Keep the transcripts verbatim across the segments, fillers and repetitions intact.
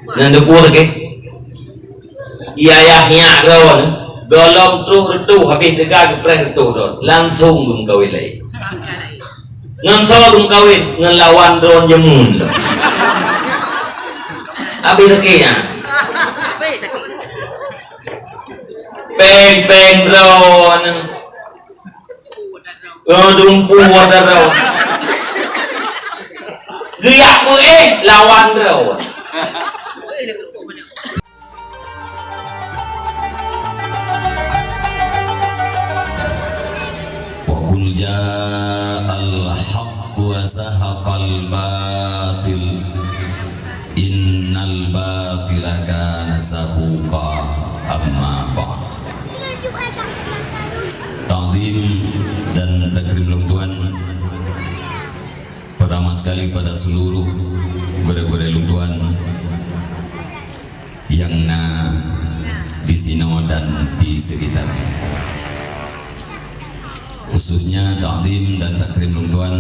Nyan teupeue lagèe. Yah nyak droe nyan, gohlom troh reutôh habéh teuga geupreh reutôh droe, langsông geumeukawen laén. Ngon soe geumeukawen? Ngon lawan droe jameun lom. Habéh sakét nyan. Péng-péng droe nyan. Oh, dumpu wadah droe. Geujak peuéh lawan droe. Wa qul ja'al haqqu wa zahaqal batil. Innal batila kana zahuqa. Amma ba'd. Takzim dan takrim lôn tuan, pertama sekali pada seluruh gurèe-gurèe lôn tuan nyang na di sinoe dan di sekitarnya. Khususnya takzim dan takrim lôn tuan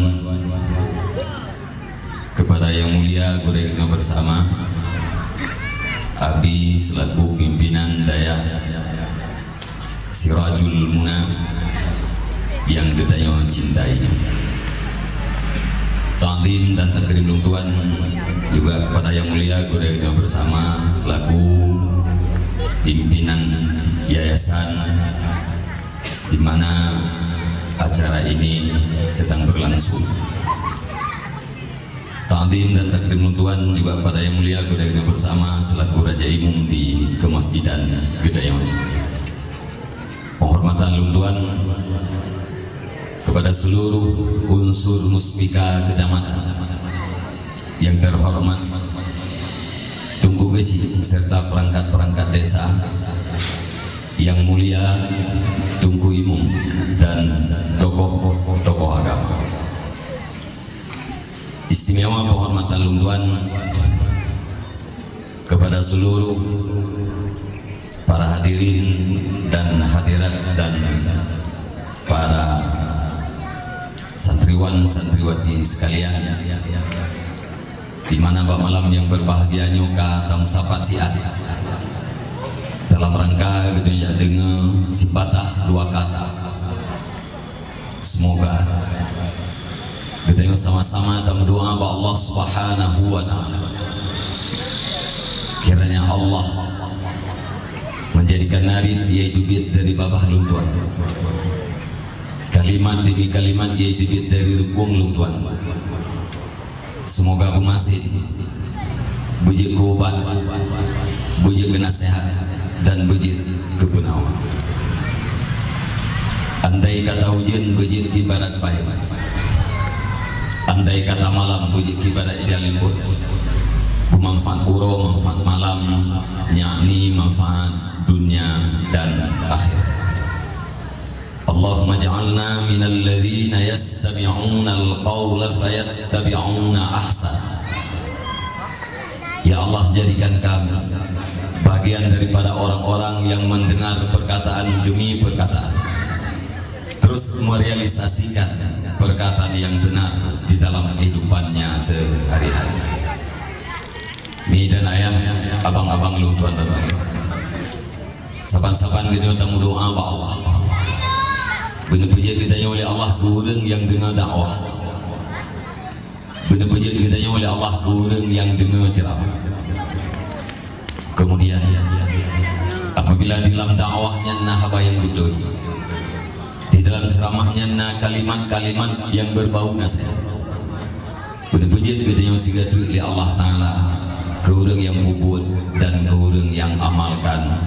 kepada Yang Mulia Gurèe geutanyoe bersama, Abi selaku pimpinan Dayah Sirajul Muna nyang geutanyoe cintai nyoe. Takzim dan takrim lôn tuan juga kepada Yang Mulia Gurèe geutanyoe bersama selaku pimpinan yayasan di mana acara ini sedang berlangsung. Takzim dan takrim lôn tuan juga kepada Yang Mulia Gurèe geutanyoe bersama selaku Raja Imum di Kemasjidan geutanyoe. Penghormatan lôn tuan kepada seluruh unsur Muspika Kecamatan yang terhormat Teungku Geuchik serta perangkat-perangkat desa, Yang Mulia Teungku Imum dan tokoh-tokoh agama. Istimewa penghormatan lôn tuan kepada seluruh para hadirin dan hadirat dan para santriwan santriwati sekalian, di mana bak malam nyang berbahagia nyoe ka tameusapat siat dalam rangka geutanyoe jak deungoe sipatah dua kata. Semoga geutanyoe sama-sama tameudoa bak Allah Subhanahu wa Ta'ala, kiranya Allah menjadikan narit, yaitu biet dari babah lôn tuan, kalimat demi kalimat, yaitu biet dari rukung lôn tuan. Semoga beumaséh, beujeuet keu ubat, beujeuet keu naseuhat, dan beujeuet keu peunawa. Andai kata ujeuen beujeuet keu ibarat payong, andai kata malam beujeuet keu ibarat ija leumbot, beumanfaat uroe, manfaat malam, yakni manfaat dunia dan akhirat. Allahumma ja'alna minal ladzina yastami'unal qaula fayattabi'una ahsana. Ya Allah, jadikan kami bagian daripada orang-orang yang mendengar perkataan demi perkataan, terus merealisasikan perkataan yang benar di dalam kehidupannya sehari-hari. Mi dan ayah, abang-abang lôn tuan dan abang. Saban-saban geutanyoe tameudoa bak Allah. Beuneupeujeuet geutanyoe lé Allah keu ureuëng nyang deungoe dakwah. Beuneupeujeuet geutanyoe lé Allah keu ureuëng nyang deungoe ceuramah. Kemudian, apabila di dalam dakwah nyan na haba nyang beutôi, di dalam ceuramah nyan na kalimat-kalimat nyang berbau naseuhat, beuneupeujeuet geutanyoe sigoe treuk lé Allah Ta'ala keu ureuëng nyang peubuet dan keu ureuëng nyang amalkan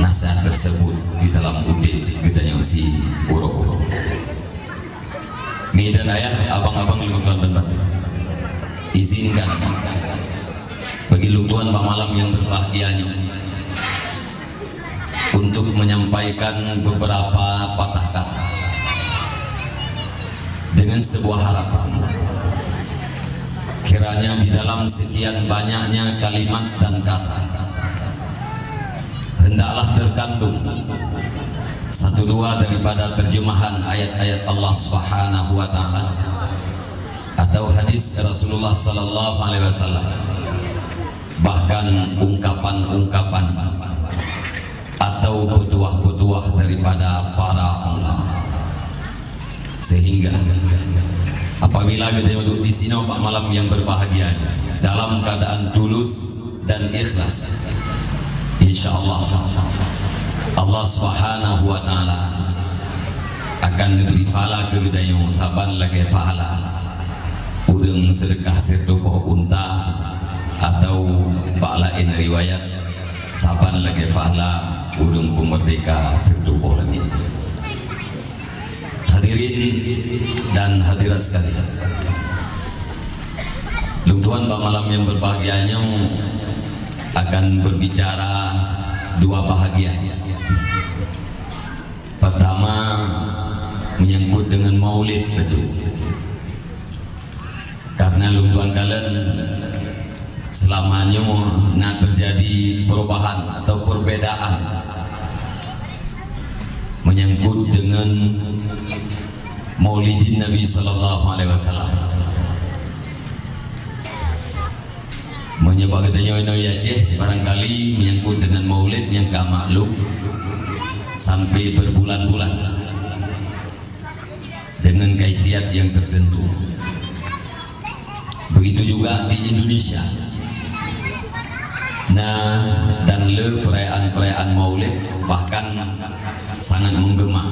naseuhat tersebut di dalam udeb geutanyoe siuroe-uroe. Mi dan ayah, abang-abang lôn tuan dan bapak, izinkan bagi lôn tuan bak malam nyang berbahagia nyoe untuk menyampaikan beberapa patah kata dengan sebuah harapan, kiranya di dalam sekian banyaknya kalimat dan kata, hendaklah terkandung satu dua daripada terjemahan ayat-ayat Allah Subhanahu wa Ta'ala atau hadis Rasulullah sallallahu alaihi wasallam. Bahkan ungkapan-ungkapan atau petuah-petuah daripada para ulama. Sehingga apabila kita duduk di sini bak malam yang berbahagia ini, dalam keadaan tulus dan ikhlas, insya Allah, Allah Subhanahu wa Ta'ala akan geubri pahala keu geutanyoe saban lagée pahala ureuëng seudeukah sireutoh boh unta, atau bak laén riwayat, saban lagée pahala ureuëng peumeurdeka sireutoh boh langét. Hadirin dan hadirat sekalian, lôn tuan bak malam yang berbahagia nyoe akan berbicara dua bahagian. Pertama, menyangkut dengan maulid bacut. Karena lôn tuan kalon selama nyoe na terjadi perubahan atau perbedaan menyangkut dengan Maulidin Nabi sallallahu alaihi wasallam. Meunyoe bak geutanyoe inoe Aceh, barangkali menyangkut dengan maulid nyang ka maklum sampai berbulan-bulan dengan kaifiat yang tertentu. Begitu juga di Indonesia. Nah, dan le perayaan-perayaan maulid bahkan sangat menggema.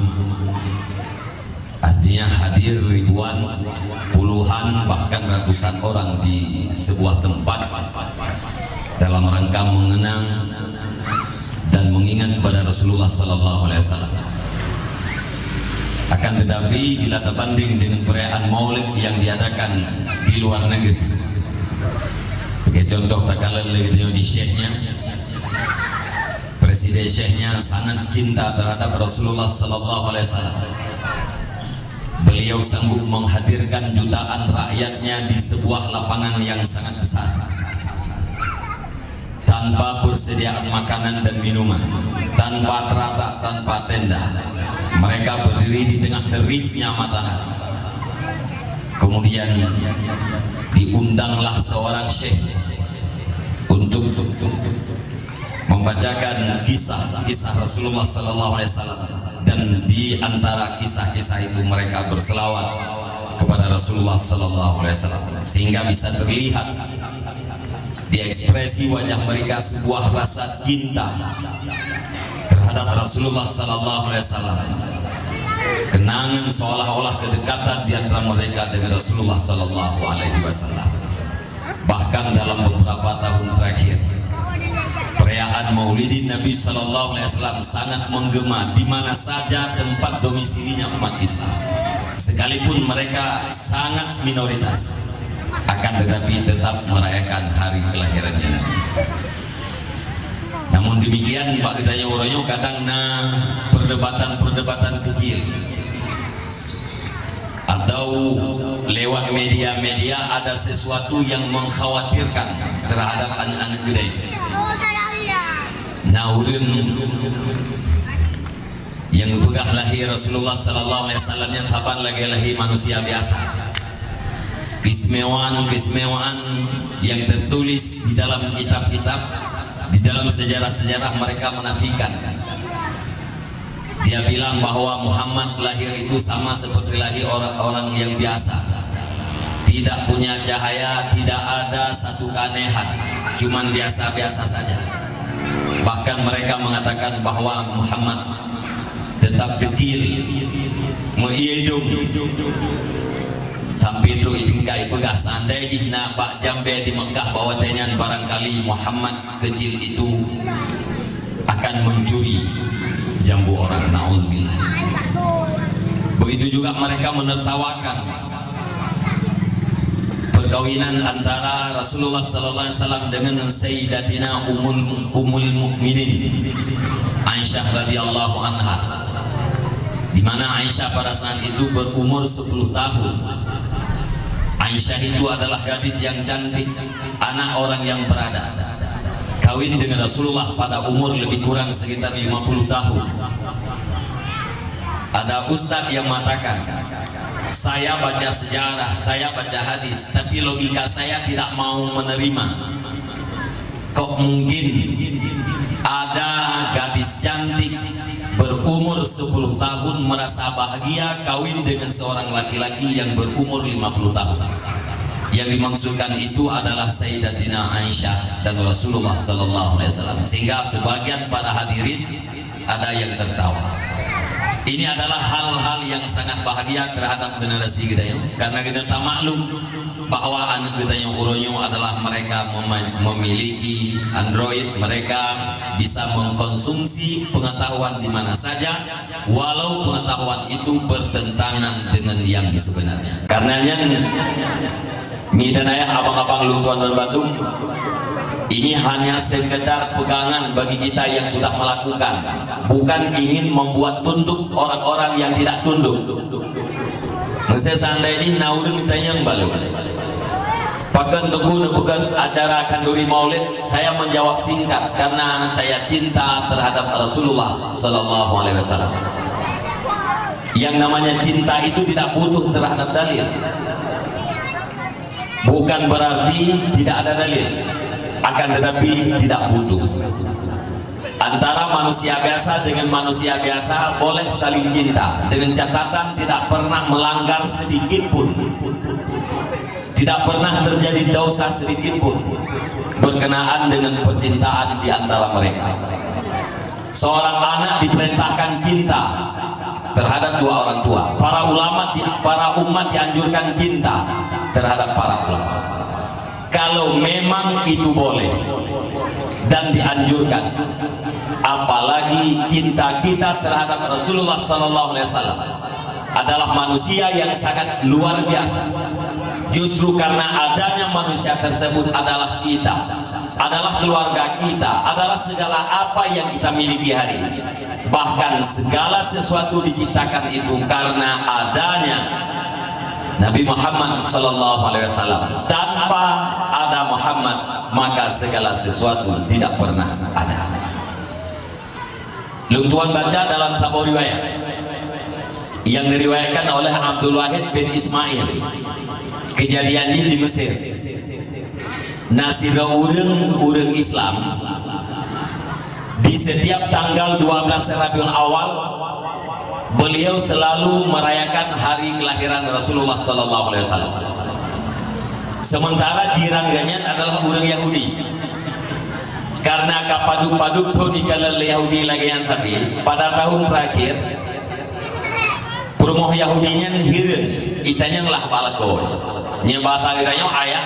Artinya hadir ribuan, puluhan, bahkan ratusan orang di sebuah tempat dalam rangka mengenang dan mengingat kepada Rasulullah sallallahu alaihi wasallam. Akan tetapi, bila terbanding dengan perayaan Maulid yang diadakan di luar negeri, sebagai contoh, takalon lé geutanyoe di Syekh nyan, Presiden Syekh nyan sangat cinta terhadap Rasulullah sallallahu alaihi wasallam. Beliau sanggup menghadirkan jutaan rakyatnya di sebuah lapangan yang sangat besar, tanpa persediaan makanan dan minuman, tanpa teratak, tanpa tenda. Mereka berdiri di tengah teriknya matahari. Kemudian diundanglah seorang syekh untuk membacakan kisah-kisah Rasulullah sallallahu alaihi wasallam, dan di antara kisah-kisah itu mereka berselawat kepada Rasulullah sallallahu alaihi wasallam, sehingga bisa terlihat di ekspresi wajah mereka sebuah rasa cinta terhadap Rasulullah sallallahu alaihi wasallam. Kenangan seolah-olah kedekatan di antara mereka dengan Rasulullah sallallahu alaihi wasallam. Bahkan dalam beberapa tahun terakhir, perayaan Maulidin Nabi sallallahu alaihi wasallam sangat menggema di mana saja tempat domisilinya umat Islam. Sekalipun mereka sangat minoritas, akan tetapi tetap merayakan hari kelahirannya Nabi. Namun demikian, bak geutanyoe uroe nyoe kadang na perdebatan-perdebatan kecil, atau lewat media-media ada sesuatu yang mengkhawatirkan terhadap aneuk-aneuk geutanyoe. Na ureuëng nyang geupeugah lahé Rasulullah sallallahu alaihi wasallam nyan saban lagée lahé manusia biasa. Keistimewaan-keistimewaan yang tertulis di dalam kitab-kitab, di dalam sejarah-sejarah mereka menafikan. Dia bilang bahwa Muhammad lahir itu sama seperti lahir orang-orang yang biasa. Tidak punya cahaya, tidak ada satu keanehan, cuman biasa-biasa saja. Bahkan mereka mengatakan bahwa Muhammad tetap dekil, meuié idong. Sampai trok tinggai peugah, seandai jih na bak jambe di Mekah bak watée nyan, barangkali Muhammad kecil itu akan mencuri jambu orang. Naudzubillah. Begitu juga mereka menertawakan perkawinan antara Rasulullah sallallahu alaihi wasallam dengan Sayyidatina Ummul, Ummul Mukminin Aisyah radhiyallahu anha, di mana Aisyah pada saat itu berumur sepuluh tahun. Aisyah itu adalah gadis yang cantik, anak orang yang berada, kawin dengan Rasulullah pada umur lebih kurang sekitar lima puluh tahun. Ada ustaz yang mengatakan, "Saya baca sejarah, saya baca hadis, tapi logika saya tidak mau menerima. Kok Mungkin ada gadis cantik berumur sepuluh tahun merasa bahagia kawin dengan seorang laki-laki yang berumur lima puluh tahun. Yang dimaksudkan itu adalah Sayyidatina Aisyah dan Rasulullah sallallahu alaihi wasallam. Sehingga sebagian para hadirin ada yang tertawa. Ini adalah hal-hal yang sangat bahagia terhadap generasi kita, ya. Karena kita tak maklum bahwa anak kita yang uroh nyoe adalah mereka mema-, memiliki Android, mereka bisa mengkonsumsi pengetahuan di mana saja, walau pengetahuan itu bertentangan dengan yang sebenarnya. Karenanya, mi dan ayah, abang-abang, lôn tuan bandum, ini hanya sekedar pegangan bagi kita yang sudah melakukan, bukan ingin membuat tunduk orang-orang yang tidak tunduk. Meusé seandai jih na ureuëng tanyong bak lôn, pakon Teungku neupeugah acara khanduri maulid, saya menjawab singkat, karena saya cinta terhadap Rasulullah sallallahu alaihi wasallam. Yang namanya cinta itu tidak butuh terhadap dalil. Bukan berarti tidak ada dalil, akan tetapi tidak butuh. Antara manusia biasa dengan manusia biasa boleh saling cinta, dengan catatan tidak pernah melanggar sedikit pun. Tidak pernah terjadi dosa sedikit pun berkenaan dengan percintaan di antara mereka. Seorang anak diperintahkan cinta terhadap dua orang tua. Para ulama di, para umat dianjurkan cinta terhadap para ulama. Kalau memang itu boleh dan dianjurkan, apalagi cinta kita terhadap Rasulullah sallallahu alaihi wasallam adalah manusia yang sangat luar biasa. Justru karena adanya manusia tersebut adalah kita, adalah keluarga kita, adalah segala apa yang kita miliki hari ini. Bahkan segala sesuatu diciptakan itu karena adanya Nabi Muhammad sallallahu alaihi wasallam. Tanpa ada Muhammad, maka segala sesuatu tidak pernah ada. Lôn tuan baca dalam saboh riwayat yang diriwayatkan oleh Abdul Wahid bin Ismail. Kejadian ini di Mesir. Na sidroe ureuëng, ureuëng Islam, di setiap tanggal dua belas Rabiul Awal, beliau selalu merayakan hari kelahiran Rasulullah sallallahu alaihi wasallam. Sementara jiran geuhnyan adalah ureuëng Yahudi. Karena ka padub-padub thon ikalon lé Yahudi lagée nyan sabe, pada tahun terakhir, peurumoh Yahudi nyan hireuen, itanyong lah bak lakoe. Nyang bahasa geutanyoe ayah,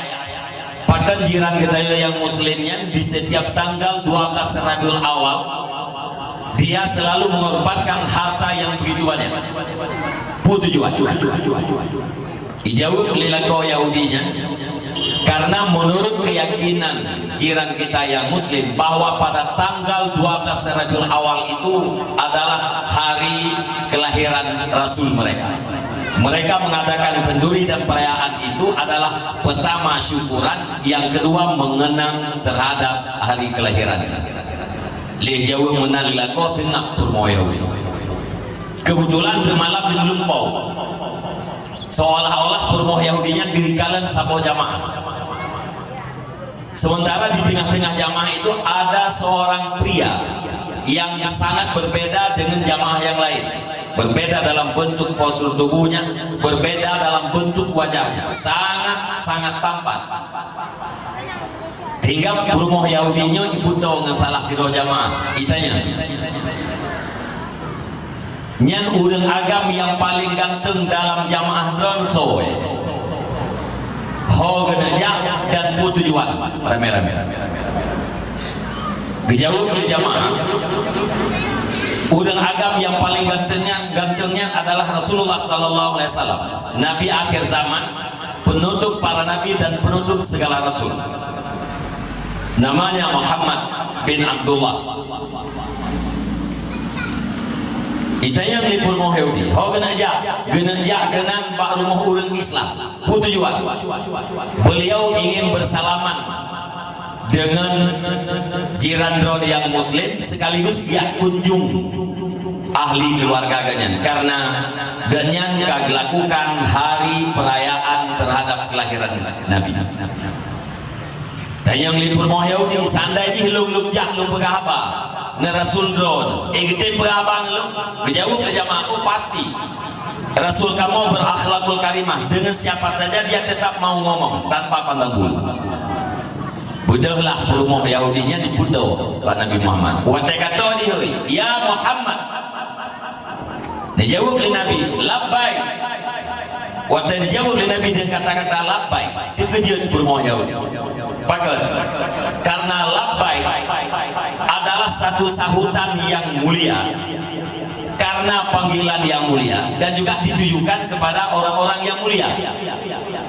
pakon jiran geutanyoe nyang muslim nyan di setiap tanggal dua belas Rabiul Awal, dia selalu mengorbankan harta yang begitu banyak. Peue tujuan? Ijaweueb lé lakoe Yahudi nyan, karena menurut keyakinan jiran kita yang muslim bahwa pada tanggal dua belas Rabiul Awal itu adalah hari kelahiran Rasul mereka. Mereka mengadakan khanduri dan perayaan itu adalah pertama syukuran, yang kedua mengenang terhadap hari kelahirannya. Lé jaweueb meunan lé lakoe seungab peurumoh Yahudi. Kebetulan teumalam di meuleumpau. Seolah-olah peurumoh Yahudi nyan geukalon saboh jamaah. Sementara di tengah-tengah jamaah itu ada seorang pria yang sangat berbeda dengan jamaah yang lain. Berbeda dalam bentuk postur tubuhnya, berbeda dalam bentuk wajahnya. Sangat-sangat tampan. Sehingga peurumoh Yahudi nyoe jipeutoe ngon salah sidroe jamaah. Itanyong, "Nyan ureuëng agam nyang paleng ganteng dalam jamaah droe soe?" Ho geuneuk jak dan peue tujuan ramé-ramé. Geujaweueb lé jamaah, "Ureuëng agam nyang paleng ganteng nyan, ganteng nyan adalah Rasulullah sallallahu alaihi wasallam, Nabi akhir zaman, penutup para nabi dan penutup segala rasul. Namanya Muhammad bin Abdullah." Itanyong lé peurumoh Yahudi, "Ho geuneuk jak?" "Geuneuk jak keunan bak rumoh ureuëng Islam." "Peue tujuan?" "Beliau ingin bersalaman dengan jiran droe nyang muslim sekaligus jak kunjung ahli keluarga geuhnyan, karena geuhnyan ka geulakukan hari perayaan terhadap kelahiran Nabi." Tanyong lé peurumoh Yahudi, seandai jih lôn, lôn jak lôn peugah haba ngon rasul droe, eh, geutem peugah haba ngon lôn? Geujaweueb lé jamaah, "Oh, pasti. Rasul kamoe berakhlakul karimah, dengan siapa saja dia tetap mau ngomong tanpa pandang bulu." Beudôhlah peurumoh Yahudi nyan dipeudong bak Nabi Muhammad. Watée ka tô dihôi, "Ya Muhammad." Neujaweueb lé Nabi, "Labbaik." Watée neujaweueb lé Nabi deungon kata-kata "labbaik", teukeujot peurumoh Yahudi. Pakon? Karena labbaik adalah satu sahutan yang mulia, karena panggilan yang mulia, dan juga ditujukan kepada orang-orang yang mulia.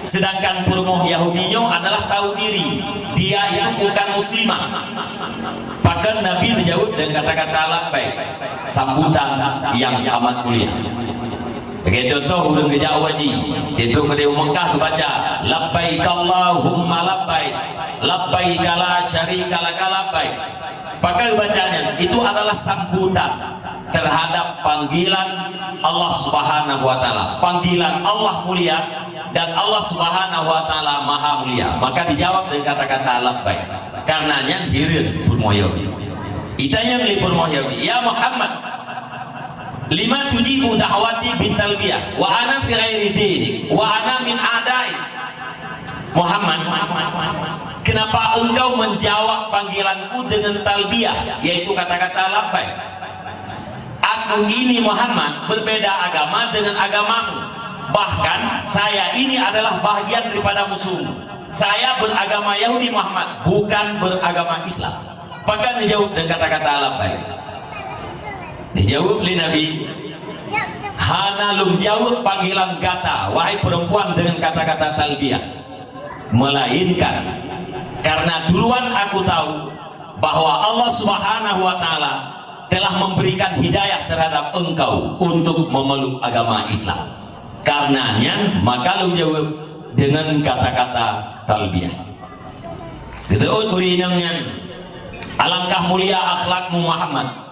Sedangkan peurumoh Yahudi nyoe adalah tahu diri, dia itu bukan muslimah. Pakon Nabi neujaweueb deungon kata-kata "labbaik", sambutan yang amat mulia. Lagée contoh, ureuëng geujak u haji, tiep-tiep keudeh u Meukah geubaca, "Labbaik Allahumma labbaik, labbaik la syarika laka labbaik." Pakon geubaca nyan? Itu adalah sambutan terhadap panggilan Allah Subhanahu wa Taala. Panggilan Allah mulia dan Allah Subhanahu wa Taala Maha Mulia. Maka dijawab dengan kata-kata "labbaik". Karena nyan hireuen peurumoh Yahudi. Itanyong lé peurumoh Yahudi, "Ya Muhammad, lima tujibu da'wati bitalbiyah, wa ana fi ghairi dinik, wa ana min a'daik." "Muhammad, kenapa engkau menjawab panggilanku dengan talbiyah, yaitu kata-kata labbaik? Aku ini, Muhammad, berbeda agama dengan agamamu. Bahkan, saya ini adalah bahagian daripada musuhmu. Saya beragama Yahudi, Muhammad, bukan beragama Islam." Pakon neujaweueb deungon kata-kata "labbaik"? Dijaweueb lé Nabi, "Hana lôn jaweueb panggilan gata, wahai perempuan, dengan kata-kata talbiyah, melainkan karena duluan aku tahu bahwa Allah Subhanahu wa Taala telah memberikan hidayah terhadap engkau untuk memeluk agama Islam. Karena nyan, maka lôn jaweueb dengan kata-kata talbiyah." Geuteuôt ureuëng inong nyan, "Alangkah mulia akhlakmu, Muhammad.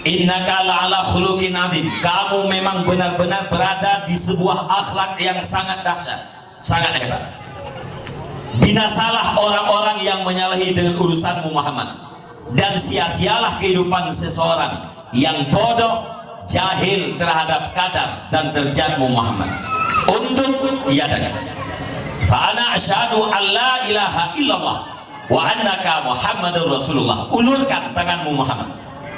Innaka la'ala khuluqin adzim. Kamu memang benar-benar berada di sebuah akhlak yang sangat dahsyat, sangat hebat. Binasalah orang-orang yang menyalahi dengan urusanmu, Muhammad, dan sia-sialah kehidupan seseorang yang bodoh, jahil terhadap kadar dan derajatmu, Muhammad." Untuk ia dengar. "Fa ana asyhadu an la ilaha illallah wa annaka Muhammadur Rasulullah." Ulurkan tanganmu, Muhammad.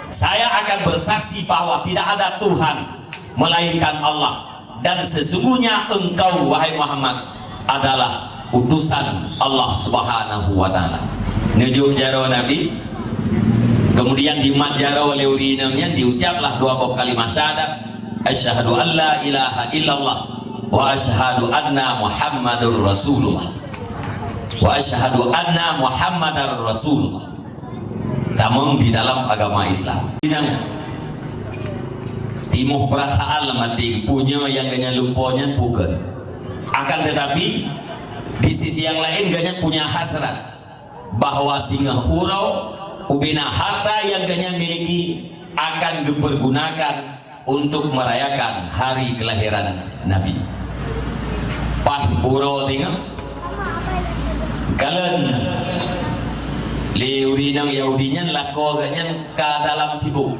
"Saya akan bersaksi bahwa tidak ada Tuhan melainkan Allah, dan sesungguhnya engkau, wahai Muhammad, adalah utusan Allah Subhanahu wa Taala." Neujok jaroe Nabi, kemudian dimat jaroe lé ureuëng inong nyan, diucaplah dua boh kalimat syahadat, "Asyhadu an la ilaha illallah wa asyhadu anna Muhammadur Rasulullah. Wa asyhadu anna Muhammadar Rasulullah." Tamong di dalam agama Islam. Inong, timoh peurasaan lam até, punya nyang geuhnyan lumpo nyan bukon. Akan tetapi, di sisi yang lain, geuhnyan punya hasrat bahwa singoh uroe ubena harta nyang geuhnyan miliki akan geupeurgunakan untuk merayakan hari kelahiran Nabi. Paih uroe teungoh, kalon lé ureuëng inong Yahudi nyan lakoe geuhnyan ka dalam sibôk.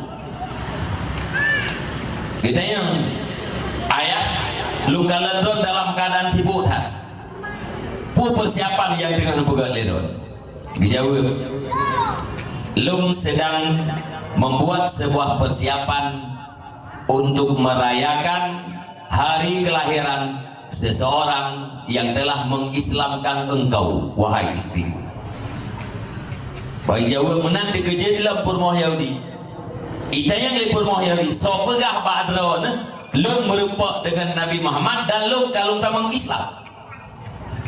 Geutanyong, "Ayah, lôn kalon droe dalam keuadaan sibôk that. Peue peusiapan nyang teungoh neupeugét lé droe?" Geujaweueb, "Lôn sedang membuat sebuah persiapan untuk merayakan hari kelahiran seseorang yang telah mengislamkan engkau, wahai istriku." Bak jaweueb meunan teukeujot lom peurumoh Yahudi. Itanyong lé peurumoh Yahudi, "Soe peugah bak droeneuh lôn meurumpok deungon Nabi Muhammad dan lôn ka lôn tamong Islam?"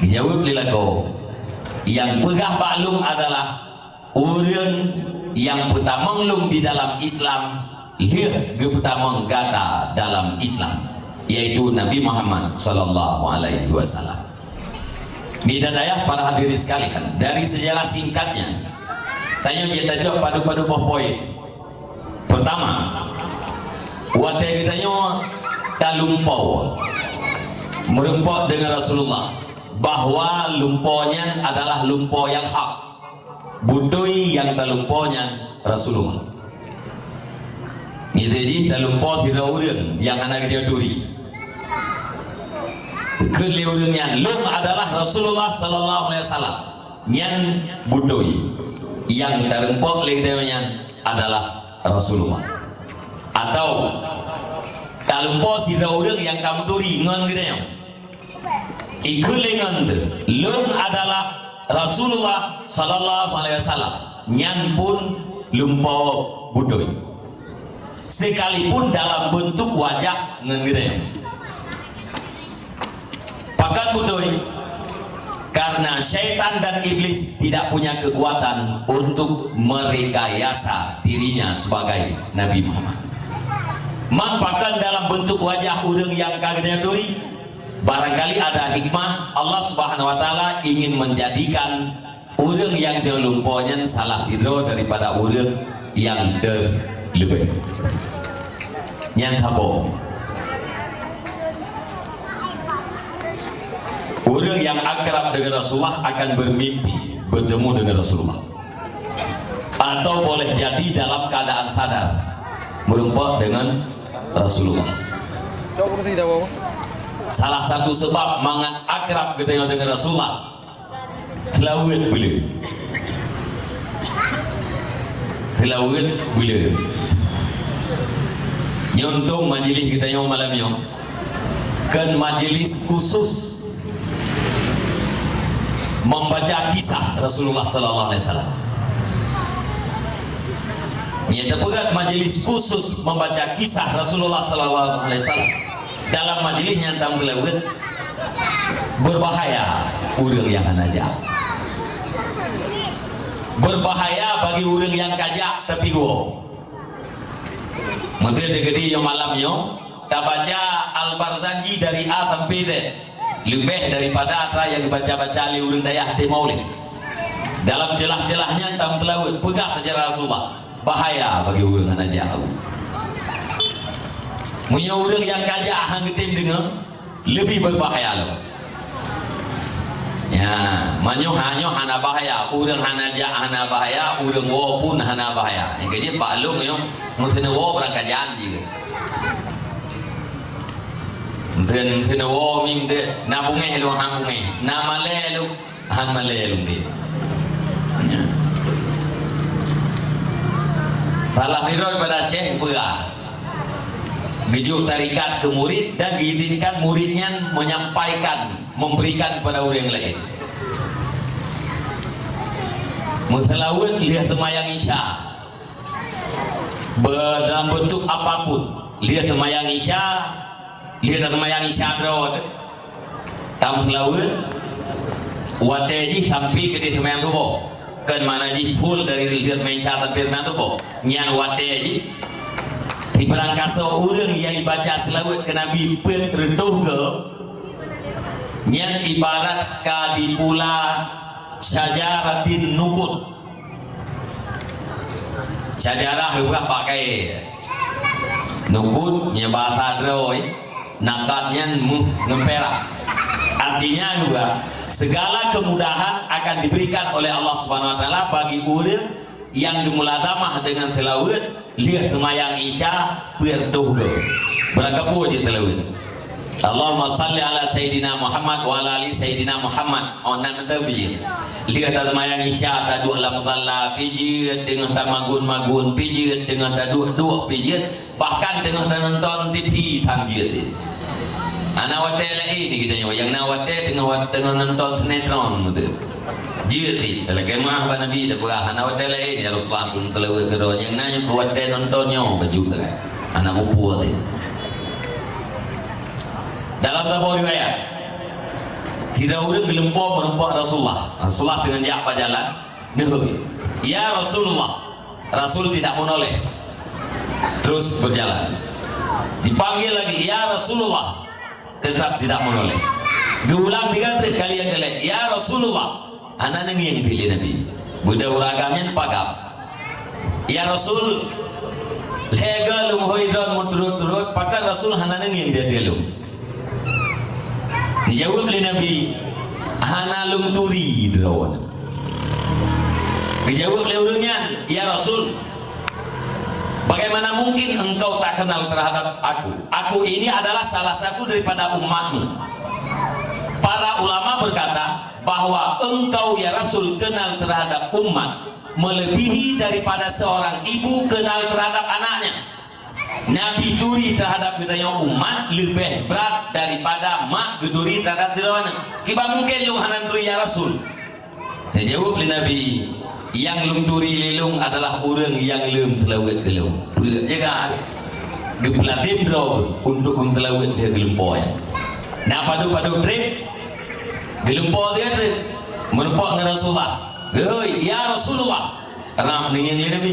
Geujaweueb lé lakoe, "Nyang peugah bak lôn adalah ureuëng nyang peutamong lôn di dalam Islam, lheueh geupeutamong gata dalam Islam, yaitu Nabi Muhammad sallallahu alaihi wasallam." Nida dayah, para hadirin sekalian, dari sejarah singkatnya, tanyoe jeuet tacok padub-padub boh poin. Pertama, watée geutanyoe talumpoe meurumpok deungon Rasulullah, bahwa lumpoe nyan adalah lumpoe nyang hak. Beutôi nyang talumpoe nyan Rasulullah. Nyan jih talumpoe sidroe ureuëng nyang hana geutanyoe turi. Kheun lé ureuëng nyan, "Lôn adalah Rasulullah sallallahu alaihi wasallam." Nyan beutôi. Nyang talumpoe lé geutanyoe nyan adalah Rasulullah. Atau talumpoe sidroe ureuëng nyang ka meuturi ngon geutanyoe. Ikheun lé ngon teuh, "Lôn adalah Rasulullah sallallahu alaihi wasallam." Nyan pun lumpoe beutôi. Sekalipun dalam bentuk wajah ngon geutanyoe. Pakon beutôi? Karena syaitan dan iblis tidak punya kekuatan untuk merekayasa dirinya sebagai Nabi Muhammad. Man pakon dalam bentuk wajah ureuëng nyang ka geutanyoe turi? Barangkali ada hikmah, Allah Subhanahu wa Taala ingin menjadikan ureuëng nyang talumpoe nyan salah sidroe daripada ureuëng nyang teuleubeh. Nyan saboh. Ureuëng nyang akrab dengan Rasulullah akan bermimpi bertemu dengan Rasulullah. Atau boleh jadi dalam keadaan sadar meureumpok dengan Rasulullah. Salah satu sebab mangat akrab geutanyoe dengan Rasulullah, seulaweuet beu le. Seulaweuet beu le. Nyoe untông majelis geutanyoe malam nyoe kon majelis khusus membaca kisah Rasulullah sallallahu alaihi wasallam. Nyan teupeugah majelis khusus membaca kisah Rasulullah sallallahu alaihi wasallam. Dalam majelis nyan tam geulaweuet, berbahaya ureuëng nyang hana jak. Berbahaya bagi ureuëng nyang ka jak tapi woe. Meusé teukeudi nyoe malam nyoe, tabaca Al-Barzanji dari A sampai Z, leubeh daripada atra nyang geubaca-baca lé ureuëng dayah até maulid. Dalam ceulah-ceulah nyan tam seulaweuet, peugah sejarah Rasulullah, bahaya bagi ureuëng hana jak. Meunyoe ureuëng nyang ka jak hana geutem deungoe, leubeh berbahaya lom. Ya, meunyoe ha-, nyoe hana bahaya, ureuëng hana jak hana bahaya, ureuëng woe pun hana bahaya. Nyang keujeuet bak lôn nyoe, meuseuneuk woe beurangkat jan jih. Meuseuneuk, meuseuneuk woe mim teuh, na beungéh lôn han beungéh, na malée lôn han malée lôn teuh. Ya. Salah nirot pada syekh beurah. Geujok tarikat keu murid dan geuizinkan murid nyan menyampaikan, memberikan kepada ureuëng laén. Meuseulaweuet lheueh seumayang Isya. Be-, dalam bentuk apapun, lheueh seumayang Isya, lheueh seumayang Isya droe. Tam seulaweuet, watée jih sampai keudeh seumayang suboh. Kon makna jih full dari lheueh seumayang Isya sampai seumayang suboh. Nyan watée jih, sibarang kasoe ureuëng nyang jibaca seulaweuet keu Nabi peuet reutôh goe, nyan ibarat ka jipula syajaratin nukut. Syajarah geupeugah bak kayée. Nukut, nyan bahasa droe, nakat nyan meuh ngon pirak. Artinya juga, segala kemudahan akan diberikan oleh Allah Subhanahu wa Taala bagi ureuëng nyang geumulazamah deungon seulaweuet lheueh seumayang Isya peuet reutôh goe. Beurangkapeue jeuet seulaweuet. Allahumma salli ala Sayyidina Muhammad wa ala ali Sayyidina Muhammad. Oh, nan mantong pih jeuet. Lheueh taseumayang Isya, taduek lam musalla pih jeuet, teungoh tamagun-magun pih jeuet, teungoh taduek-duek pih jeuet, bahkan teungoh tanonton T V tam jeuet. Hana watée laén geutanyoe, nyang na watée teungoh wat-, teungoh nonton sinetron beutôi. Jeuet, talakée meu'ah bak Nabi, tapeugah, "Hana watée laén, ya Rasulullah, keu seulaweuet keudroe, nyang na watée nonton nyoe bacut." Hana muphom teuh. Dalam saboh riwayat, sidroe ureuëng geulumpoe meureumpok Rasulullah. Rasulullah teungoh jak bak jalan, neuhôi, "Ya Rasulullah." Rasul tidak menoleh. Terus berjalan. Dipanggil lagi, "Ya Rasulullah." Tetap tidak menoleh. Geuulang tiga kali, kali nyang keulhèe, "Ya Rasulullah." Hana neungieng lé Nabi. Beudôh ureueng agam nyan pagab. "Ya Rasul, lhèe goe lôn hôi droen meuturot-turot, pakon Rasul hana neungieng di ateueh lôn?" Dijaweueb lé Nabi, Hana lôn turi droeneuh. Geujaweueb lé ureuëng nyan, "Ya Rasul, bagaimana mungkin engkau tak kenal terhadap aku? Aku ini adalah salah satu daripada umatmu." Para ulama berkata bahwa engkau, ya Rasul, kenal terhadap umat melebihi daripada seorang ibu kenal terhadap anaknya. Nabi turi terhadap geutanyoe umat leubeh brat daripada mak geuturi terhadap droeneuh. Kiban mungken lôn hana turi, ya Rasul? Geujaweueb lé Nabi, "Nyang lôn turi lé lôn adalah ureuëng nyang lheueh seulaweuet keu lôn." Peureuek je ka. Geupeulatem droe untuk lôn seulaweuet lheueh geulumpoe. Na padub-padub treb, geulumpoe dia treb. Meureumpok ngon Rasulullah. "Hei, ya Rasulullah." Karena meungieng lé Nabi.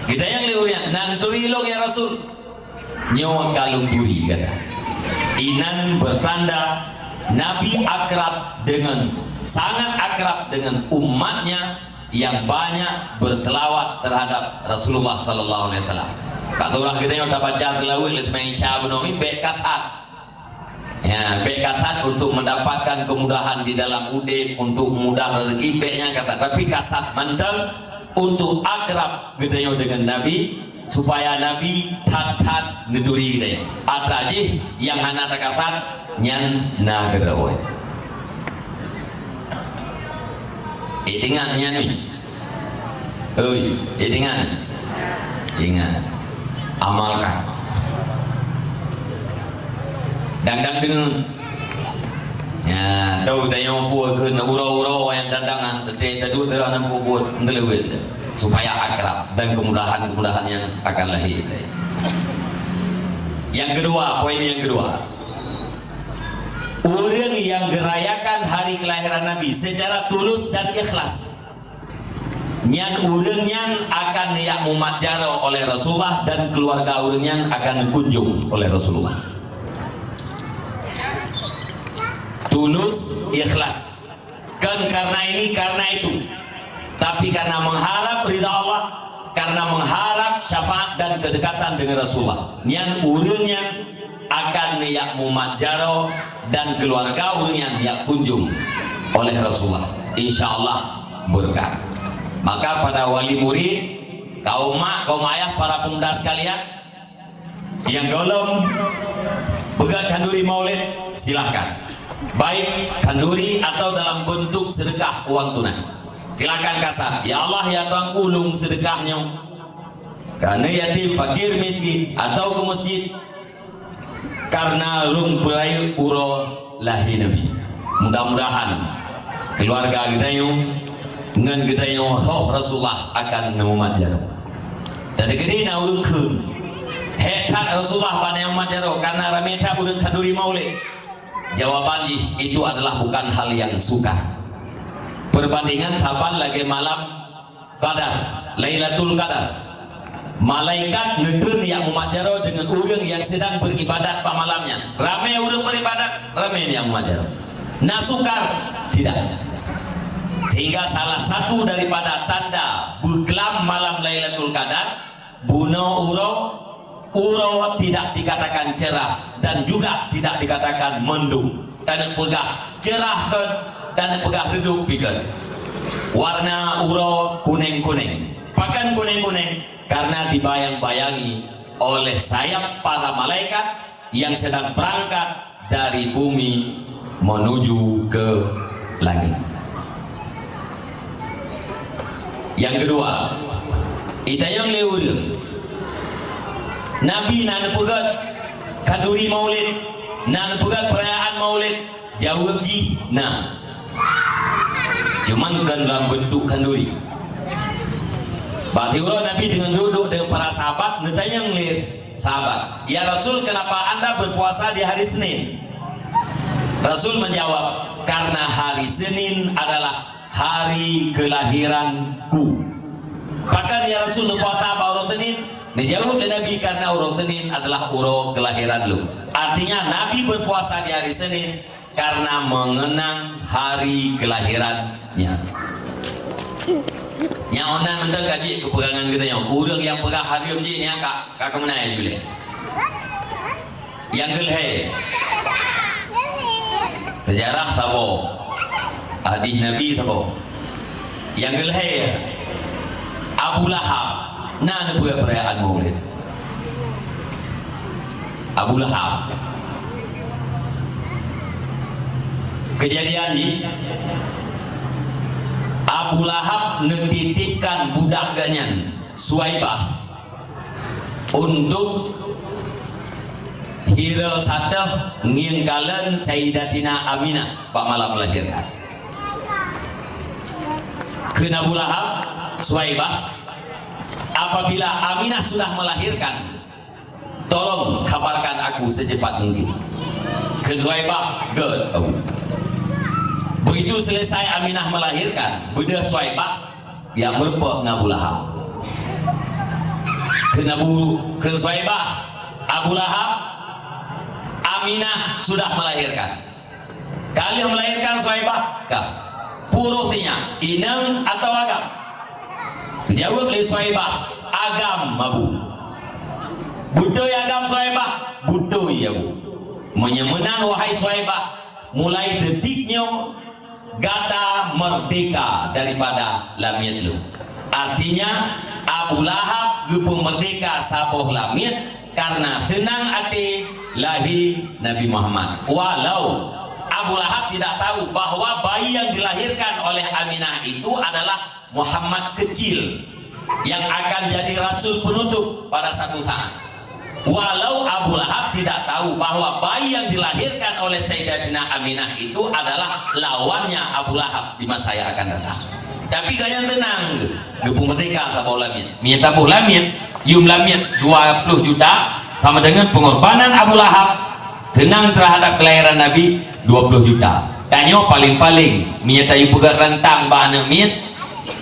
Geutanyong lé ureuëng nyan, "Na neuturi lôn, ya Rasul?" "Nyoe ka lôn turi," kata. Inan bertanda Nabi akrab dengan, sangat akrab dengan umatnya yang banyak berselawat terhadap Rasulullah sallallahu alaihi wasallam. Bak surah geutanyoe tabaca seulaweuet lé teuma Isya bunoe nyoe, bèk kasat. Ya, bèk kasat untuk mendapatkan kemudahan di dalam udeb, untuk mudah rezeki, bèk nyang kasat. Tapi kasat mantong untuk akrab geutanyoe dengan Nabi, supaya Nabi that-that neuturi geutanyoe. Atra jih nyang hana takasat, nyan na keudroe. Ingat nyan ni. Oi, ingat. Ingat. Amalkan. Dang-dang deungon. Ya, tahu tanya apa ke nak uroe-uroe yang datang ah, tadi tadi terang nampak buat, entah lewat. Supaya akrab dan kemudahan-kemudahan yang akan lahir. Yang kedua, poin yang kedua. Ureuëng nyang geurayakan hari kelahiran Nabi secara tulus dan ikhlas, nyan ureuëng nyan akan neujak mumat jaroe oleh Rasulullah dan keluarga ureuëng nyan akan neukunjong oleh Rasulullah. Tulus, ikhlas. Kon karena ini, karena itu. Tapi karena mengharap ridha Allah, karena mengharap syafaat dan kedekatan dengan Rasulullah. Nyan ureuëng nyan akan neujak mumat jaroe dan keluarga ureuëng nyan jak kunjong oleh Rasulullah. Insya Allah berkat. Maka pada wali murid, kaum mak, kaum ayah, para pemuda sekalian, nyang gohlom peugah khanduri maulid, silahkan. Baik khanduri atau dalam bentuk sedekah uang tunai. Silahkan kasat. Ya Allah, ya Tuhanku, lôn sedekah nyoe keu aneuk yatim, fakir, miskin, atau ke masjid, karena lôn peurayeuk uroe lahé Nabi. Mudah-mudahan keluarga geutanyoe ngon geutanyoe roh Rasulullah akan neumat jaroe. Jadi geutanyoe na ureuëng kheun, "Hék that Rasulullah ban neumat jaroe, karena ramé that ureuëng khanduri maulid." Jawaban jih, itu adalah bukan hal yang sukar. Perbandingan saban lagée malam Qadar, Lailatul Qadar. Malaikat neutreun nyang mumat jaroe deungon ureuëng nyang sedang beribadat bak malam nyan. Ramé ureuëng beribadat, ramé nyang mumat jaroe. Na sukar? Tidak. Sehingga salah satu daripada tanda beuklam malam Lailatul Qadar, bunoe uroe, uroe tidak dikatakan cerah dan juga tidak dikatakan mendung. Taneuk peugah cerah kon, taneuk peugah redup pih kon. Warna uroe kuneng-kuneng. Pakon kuneng-kuneng? Karena dibayang-bayangi oleh sayap para malaikat yang sedang berangkat dari bumi menuju ke langit. Yang kedua, itanyong lé ureuëng, Nabi na neupeugét khanduri maulid, na neupeugét peurayaan maulid? Jaweueb jih na. Cuman kon dalam bentuk khanduri. Bak siuroe Nabi deungon duek-duek deungon para sahabat, neutanyong lé sahabat, "Ya Rasul, kenapa Anda berpuasa di hari Senin?" Rasul menjawab, "Karena hari Senin adalah hari kelahiranku." Pakon ya Rasul neupuasa bak uroe Senin? Neujaweueb lé Nabi, "Karena uroe Senin adalah uroe kelahiran lôn." Artinya, Nabi berpuasa di hari Senin karena mengenang hari kelahirannya. Nyang online mantong ka jeuet keu peugangan geutanyoe. Ureuëng nyang peugah hareuem jih nyan ka, ka keumeunai julée. Nyang keulhée, seujarah saboh. Hadis Nabi saboh. Nyang keulhèe, Abu Lahab na neupeue peurayaan Maulid. Abu Lahab. Keujadian jih, Abu Lahab neutitipkan budak geuhnyan, Suwaibah, untuk hirô satéh ngieng kalon Sayyidatina Aminah bak malam melahirkan. Kheun Abu Lahab, "Suwaibah, apabila Aminah sudah melahirkan, tolong kabarkan aku secepat mungkin." Kheun Suwaibah, "Göt, Abu." Begitu selesai Aminah melahirkan, beudôh Suwaibah, ya, meurumpok ngon Abu Lahab. Kheun Abu, kheun Suwaibah, "Abu Lahab, Aminah sudah melahirkan." "Ka lheueh melahirkan Suwaibah?" "Ka." "Peue uroe si nyak, inong atawa agam?" Geujaweueb lé Suwaibah, "Agam, Abu." "Beutôi agam Suwaibah?" "Beutôi, Abu." "Meunyoe meunan, wahai Suwaibah, mulai detik nyoe gata meurdeka daripada lamiet lôn." Artinya, Abu Lahab geupeumeurdeka saboh lamiet karena seunang até lahé Nabi Muhammad. Walau Abu Lahab tidak tahu bahwa bayi yang dilahirkan oleh Aminah itu adalah Muhammad kecil yang akan jadi rasul penutup pada satu saat. Walau Abu Lahab tidak tahu bahwa bayi yang dilahirkan oleh Sayyidatina Aminah itu adalah lawannya Abu Lahab di masa yang akan datang. Tapi gobnyan seunang, geupeumeurdeka saboh lamiet. Meunyoe taboh lamiet, yum lamiet dua ploh juta, sama dengan pengorbanan Abu Lahab seunang terhadap kelahiran Nabi dua ploh juta. Tanyoe paléng-paléng, meunyoe tayue peugöt rantang bak aneuk miet,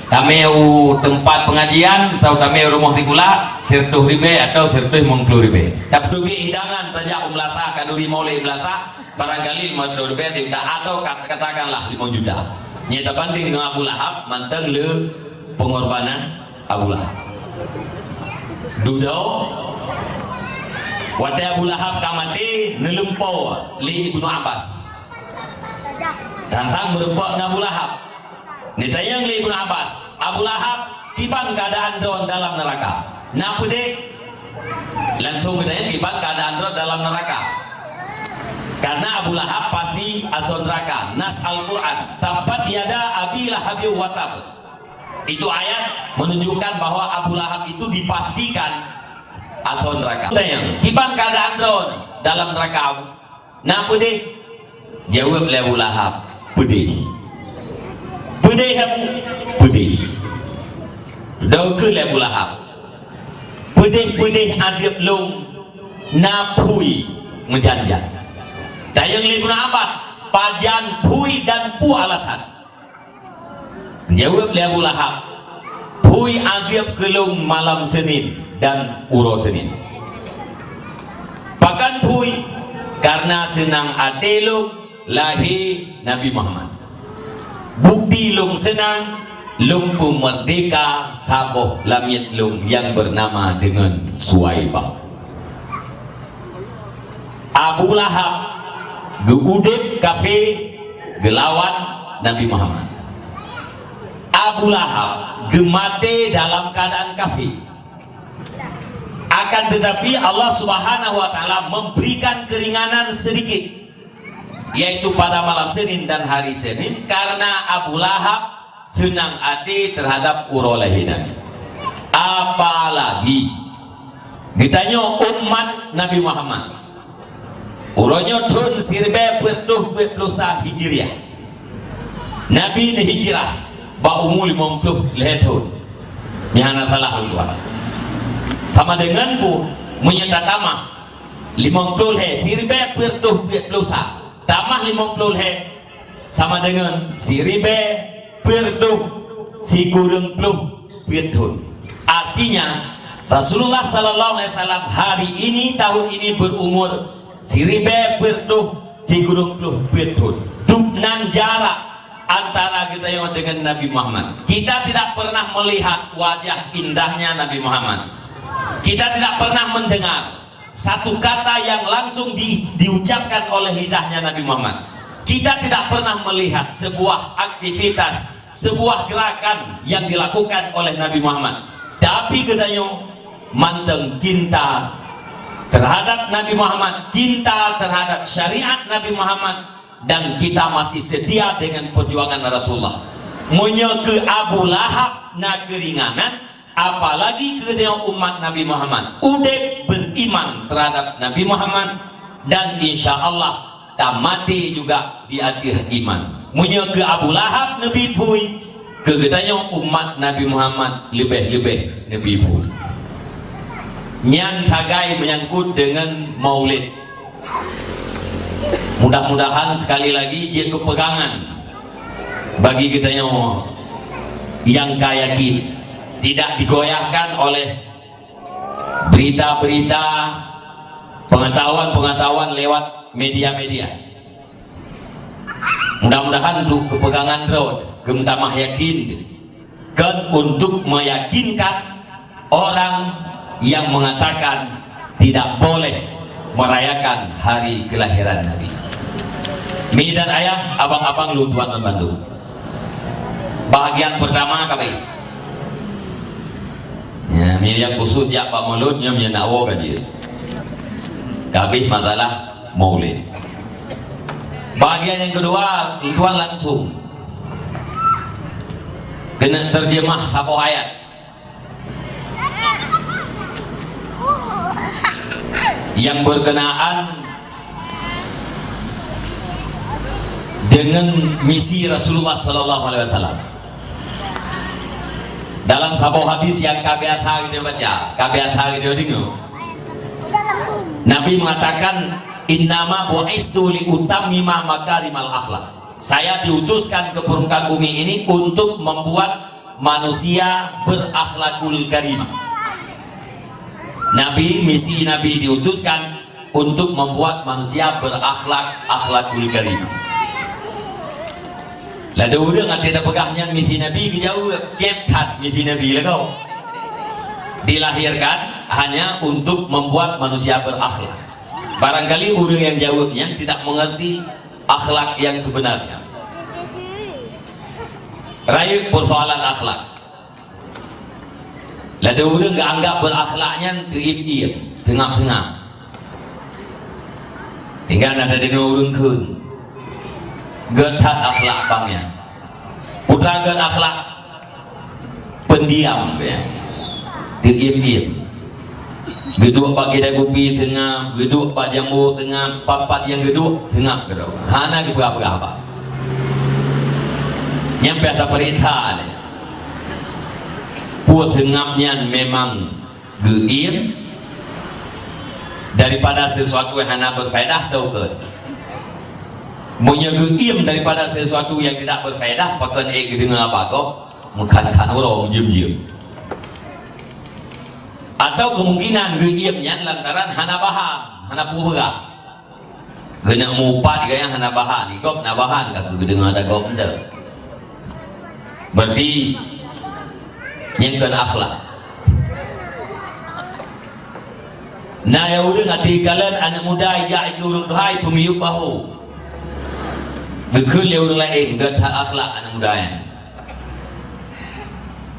tamé u teumpat pengajian atau tamé u rumoh sikula, sireutoh ribèe atau sireutoh limong ploh ribèe. Tapeuteubiet hidangan tajak u meulasah, kanduri maulid meulasah, barangkali limong ploh ribèe sijuta atau kat-, katakanlah limong juta. Nyoe tabandéng ngon Abu Lahab, mantong le pengorbanan Abu Lahab. Dudoe, watèe Abu Lahab ka maté, neulumpoe lé Ibnu Abbas. Sang-sang meurumpok ngon Abu Lahab. Neutanyong lé Ibnu Abbas, "Abu Lahab, kiban keuadaan droen dalam neuraka? Na peudeh?" Langsung geutanyong, "Kiban keuadaan droen dalam neuraka?" Karena Abu Lahab pasti asoe neuraka. Nas Al-Quran, "Tabbat yada Abi Lahabin wa tab." Itu ayat menunjukkan bahwa Abu Lahab itu dipastikan asoe neuraka. Tanyong, "Kiban keuadaan droen dalam neuraka?" "Na peudeh?" Jaweueb lé Abu Lahab, "Peudeh." "Peudeh, Abu?" "Peudeh." Dua kali lé Abu Lahab, "Peudeh-peudeh azeub lôn na phui meujan-jan." Tanyong lé Ibnu Abbas, "Pajan phui dan peue alasan?" Geujaweueb lé Abu Lahab, "Phui azeub keu lôn malam Senin dan uroe Senin." "Pakon phui?" "Karena seunang até lôn lahé Nabi Muhammad. Bukti lôn seunang, lôn peumeurdeka saboh lamiet lôn nyang beunama deungon Suwaibah." Abu Lahab geuudeb kafé geulawan Nabi Muhammad. Abu Lahab geumaté dalam keuadaan kafé. Akan tetapi, Allah Subhanahu wa Ta'ala memberikan keringanan sedikit, yaitu pada malam Senin dan hari Senin, karena Abu Lahab seunang até terhadap uroe lahé Nabi. Apalagi geutanyoe umat Nabi Muhammad, uroe nyoe thon siribèe peuet reutôh peuet ploh sa Hijriah. Nabi neuhijrah bak umu limong ploh lhèe thon. Nyan hana salah lôn tuan. Sama deungon bu, meunyoe tatamah limong ploh lhèe, siribèe peuet reutôh peuet ploh sa tamah limong ploh lhèe, sama deungon siribèe peuet reutôh sikureueng ploh peuet thon. Artinya, Rasulullah sallallahu alaihi wasallam hari ini, tahun ini, berumur siribèe peuet reutôh sikureueng ploh peuet thon. Dubnan jarak antara geutanyoe deungon Nabi Muhammad. Kita tidak pernah melihat wajah indahnya Nabi Muhammad. Kita tidak pernah mendengar satu kata yang langsung di-, diucapkan oleh lidahnya Nabi Muhammad. Kita tidak pernah melihat sebuah aktivitas, sebuah gerakan yang dilakukan oleh Nabi Muhammad. Tapi geutanyoe mantong cinta terhadap Nabi Muhammad, cinta terhadap syariat Nabi Muhammad, dan kita masih setia dengan perjuangan Rasulullah. Meunyoe keu Abu Lahab na keuringanan, apalagi keu umat Nabi Muhammad, udeb beriman terhadap Nabi Muhammad, dan insya Allah tamati juga di ateueh iman. Meunyoe keu Abu Lahab neubi phui, keu geutanyoe umat Nabi Muhammad leubeh-leubeh neubi phui. Nyan sagai menyangkut dengan Maulid. Mudah-mudahan sekali lagi jeuet keu pegangan bagi geutanyoe nyang ka yakin, tidak digoyahkan oleh berita-berita, pengetahuan-pengetahuan lewat media-media. Mudah-mudahan untuk keu pegangan droe, keu meutamah yakin, kon untuk meyakinkan orang yang mengatakan tidak boleh merayakan hari kelahiran Nabi. Mi dan ayah, abang-abang lôn tuan banmandum. Bahagian pertama ka abéh. Ya, mi nyang khusus jak bak Maulud, nyoe mi nak woe ka jeuet. Ka abéh masalah Maulid. Bahagian yang kedua, lôn tuan langsung keuneuk terjemah saboh ayat yang berkenaan dengan misi Rasulullah sallallahu alaihi wasallam. Dalam saboh hadis yang ka biasa kita baca, ka biasa kita dengar, Nabi mengatakan, "Innama bu'istu li utammima makarimal akhlak." Saya diutuskan ke permukaan bumi ini untuk membuat manusia berakhlakul karimah. Nabi, misi Nabi diutuskan untuk membuat manusia berakhlak, akhlakul karimah. Ladôm ureuëng até tapeugah nyan misi Nabi geujaweueb, cép that misi Nabi lagoe. Dilahirkan hanya untuk membuat manusia berakhlak. Barangkali ureuëng yang jaweueb nyan tidak mengerti akhlak yang sebenarnya. Rayeuk persoalan akhlak. Ladôm ureuëng geuanggap beurakhlak nyan teuiem-iem, seungab-seungab. Sehingga na tadeungoe ureuëng kheun, "Gét that akhlak bang nyan." Peue treuk gét akhlak? Pendiam, ya. Teuiem-iem. Geuduek bak keude kupi seungab, geuduek bak jambo seungab, pat-pat nyang geuduek seungab keudroe. Hana geupeugah-peugah haba. Nyan pih tapeuriksa lé. Peue seungab nyan memang geuiem daripada sesuatu yang hana berfaedah atau kon? Meunyoe geuiem daripada sesuatu yang tidak berfaedah, pakon ék geudeungoe haba gob, meukan-kan uroe meujiem-jiem. Atau kemungkinan geuiem nyan lantaran hana paham, hana peue peugah. Keuneuk meuupat gaya hana bahan, gob na bahan ka geudeungoe ata gob nyan. Berarti nyan kon akhlak. Na nyang ureuëng até kalon aneuk muda ijak ikeue ureuëng tuha ipeumiyueb bahô. Geukheun lé ureuëng laén, gét that akhlak aneuk muda nyan.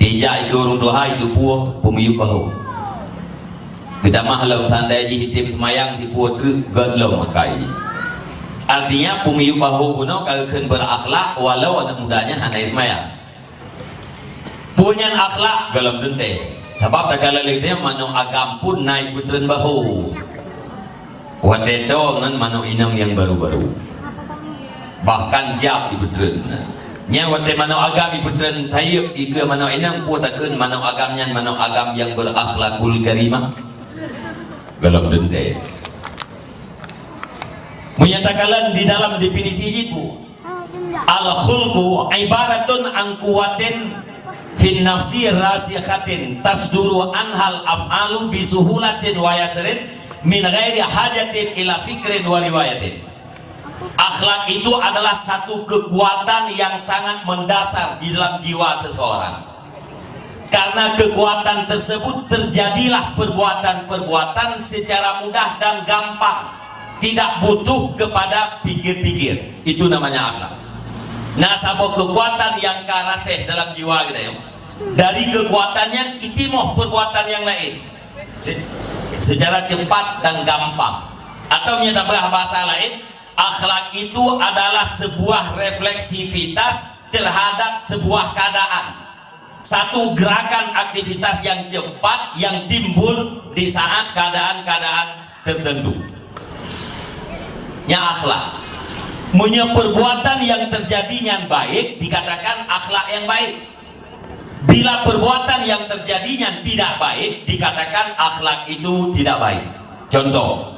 Ijak ikeue ureuëng tuha iteupue peumiyueb bahô. Geutamah lom sandai jih item seumayang, iteupue treuk gét lom akai jih. Artinya, peumiyueb bahô bunoe ka geukheun beurakhlak walau aneuk muda nyan hana seumayang. Peue nyan akhlak? Gohlom teuntée. Sabab takalon lé geutanyoe manok agam pun na ipeutreun bahô. Watée toe ngon manok inong nyang baru-baru. Bahkan jab ipeutreun. Nyan watée manok agam ipeutreun sayeuep ikeue manok inong, peue takheun manok agam nyan manok agam nyang berakhlakul karimah? Gohlom teuntée. Meunyoe takalon di dalam definisi jih peue? Al-khulqu ibaratun an quwwatin fin nafsi rasikhatin tasduru anhal af'alu bisuhulatin wa yasrin min ghairi hajatin ila fikrin wa riwayatin. Akhlak itu adalah satu kekuatan yang sangat mendasar di dalam jiwa seseorang. Karena kekuatan tersebut terjadilah perbuatan-perbuatan secara mudah dan gampang. Tidak butuh kepada pikir-pikir. Itu namanya akhlak. Nah, saboh kekuatan yang ka raseh dalam jiwa kita, ya. Dari kekuatan nyan itimoh perbuatan yang lain. Se-, secara cepat dan gampang. Atau meunyoe tabeulah bahasa lain, akhlak itu adalah sebuah refleksivitas terhadap sebuah keadaan. Satu gerakan aktivitas yang cepat yang timbul di saat keadaan-keadaan tertentu. Nya akhlak. Meunyoe perbuatan yang terjadi nyan baik, dikatakan akhlak yang baik. Bila perbuatan yang terjadi nyan tidak baik, dikatakan akhlak itu tidak baik. Contoh,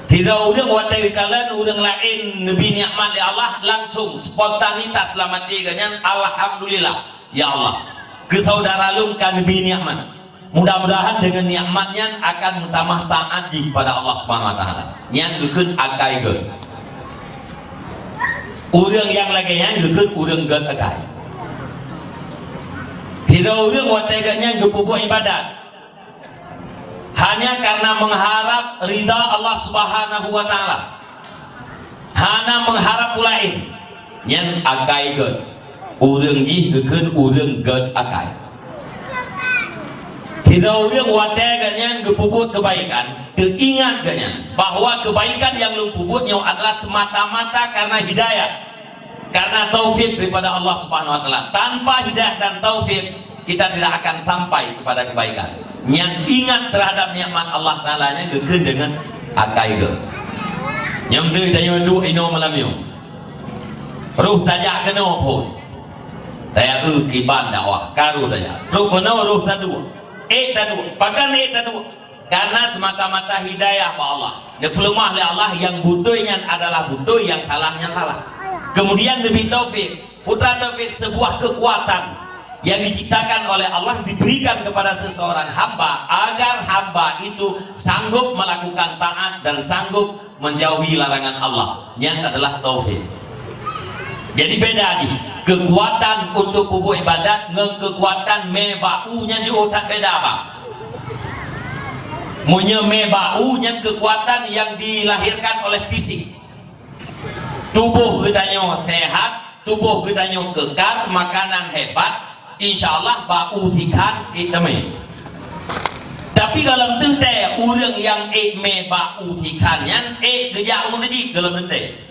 sidroe ureuëng watée geukalon ureuëng laén neubri nikmat lé Allah, langsung spontanitas lam até geuh nyan, "Alhamdulillah, ya Allah, keu saudara lôn ka neubri nikmat." Mudah-mudahan deungon nikmat nyan akan meutamah taát jih kepada Allah Subhanahu wa Taala. Nyan geukheun akai geuh. Ureuëng nyang lagée nyan geukheun ureuëng gét akai. Sidroe ureuëng watée geuh nyan geupeubuet iébadat hanya karena mengharap ridha Allah Subhanahu wa Taala. Hana meuharab peue laén. Nyan akai gét. Ureuëng jih geukheun ureuëng gét akai. Sidroe ureuëng watée geuh nyan geupeubuet keubaikan, teuingat geuh nyan bahwa keubaikan nyang lôn peubuet nyoe adalah semata-mata karena hidayah, karena taufik daripada Allah Subhanahu wa Taala. Tanpa hidayah dan taufik, kita tidak akan sampai kepada kebaikan. Nyan ingat terhadap nikmat Allah Taala nyan geukheun deungon akai geuh. Nyang teuh tanyoe duek inoe malam nyoe. Roh tajak keunoe phon. Tajak eu kiban dakwah, karu tajak. Trok keunoe roh taduek. Ék taduek. Pakon ék taduek? Karena semata-mata hidayah bak Allah. Neupeuleumah lé Allah, nyang beutôi nyan adalah beutôi, nyang salah nyan salah. Kemudian neubri taufik. Putra taufik sebuah kekuatan yang diciptakan oleh Allah diberikan kepada seseorang hamba agar hamba itu sanggup melakukan taat dan sanggup menjauhi larangan Allah. Nyan adalah taufik. Jadi beda jih kekuatan untuk peubuet iébadat ngon kekuatan mé bak u nyan jiôh that beda, bang. Meunyoe mé bak u nyan kekuatan yang dilahirkan oleh fisik. Tuboh geutanyoe sehat, tuboh geutanyoe kekar, makanan hebat, insya Allah bak u sikhan ék teumé. Tapi gohlom teuntée ureuëng nyang ék mé bak u sikhan nyan ék geujak u meuseujid gohlom teuntée.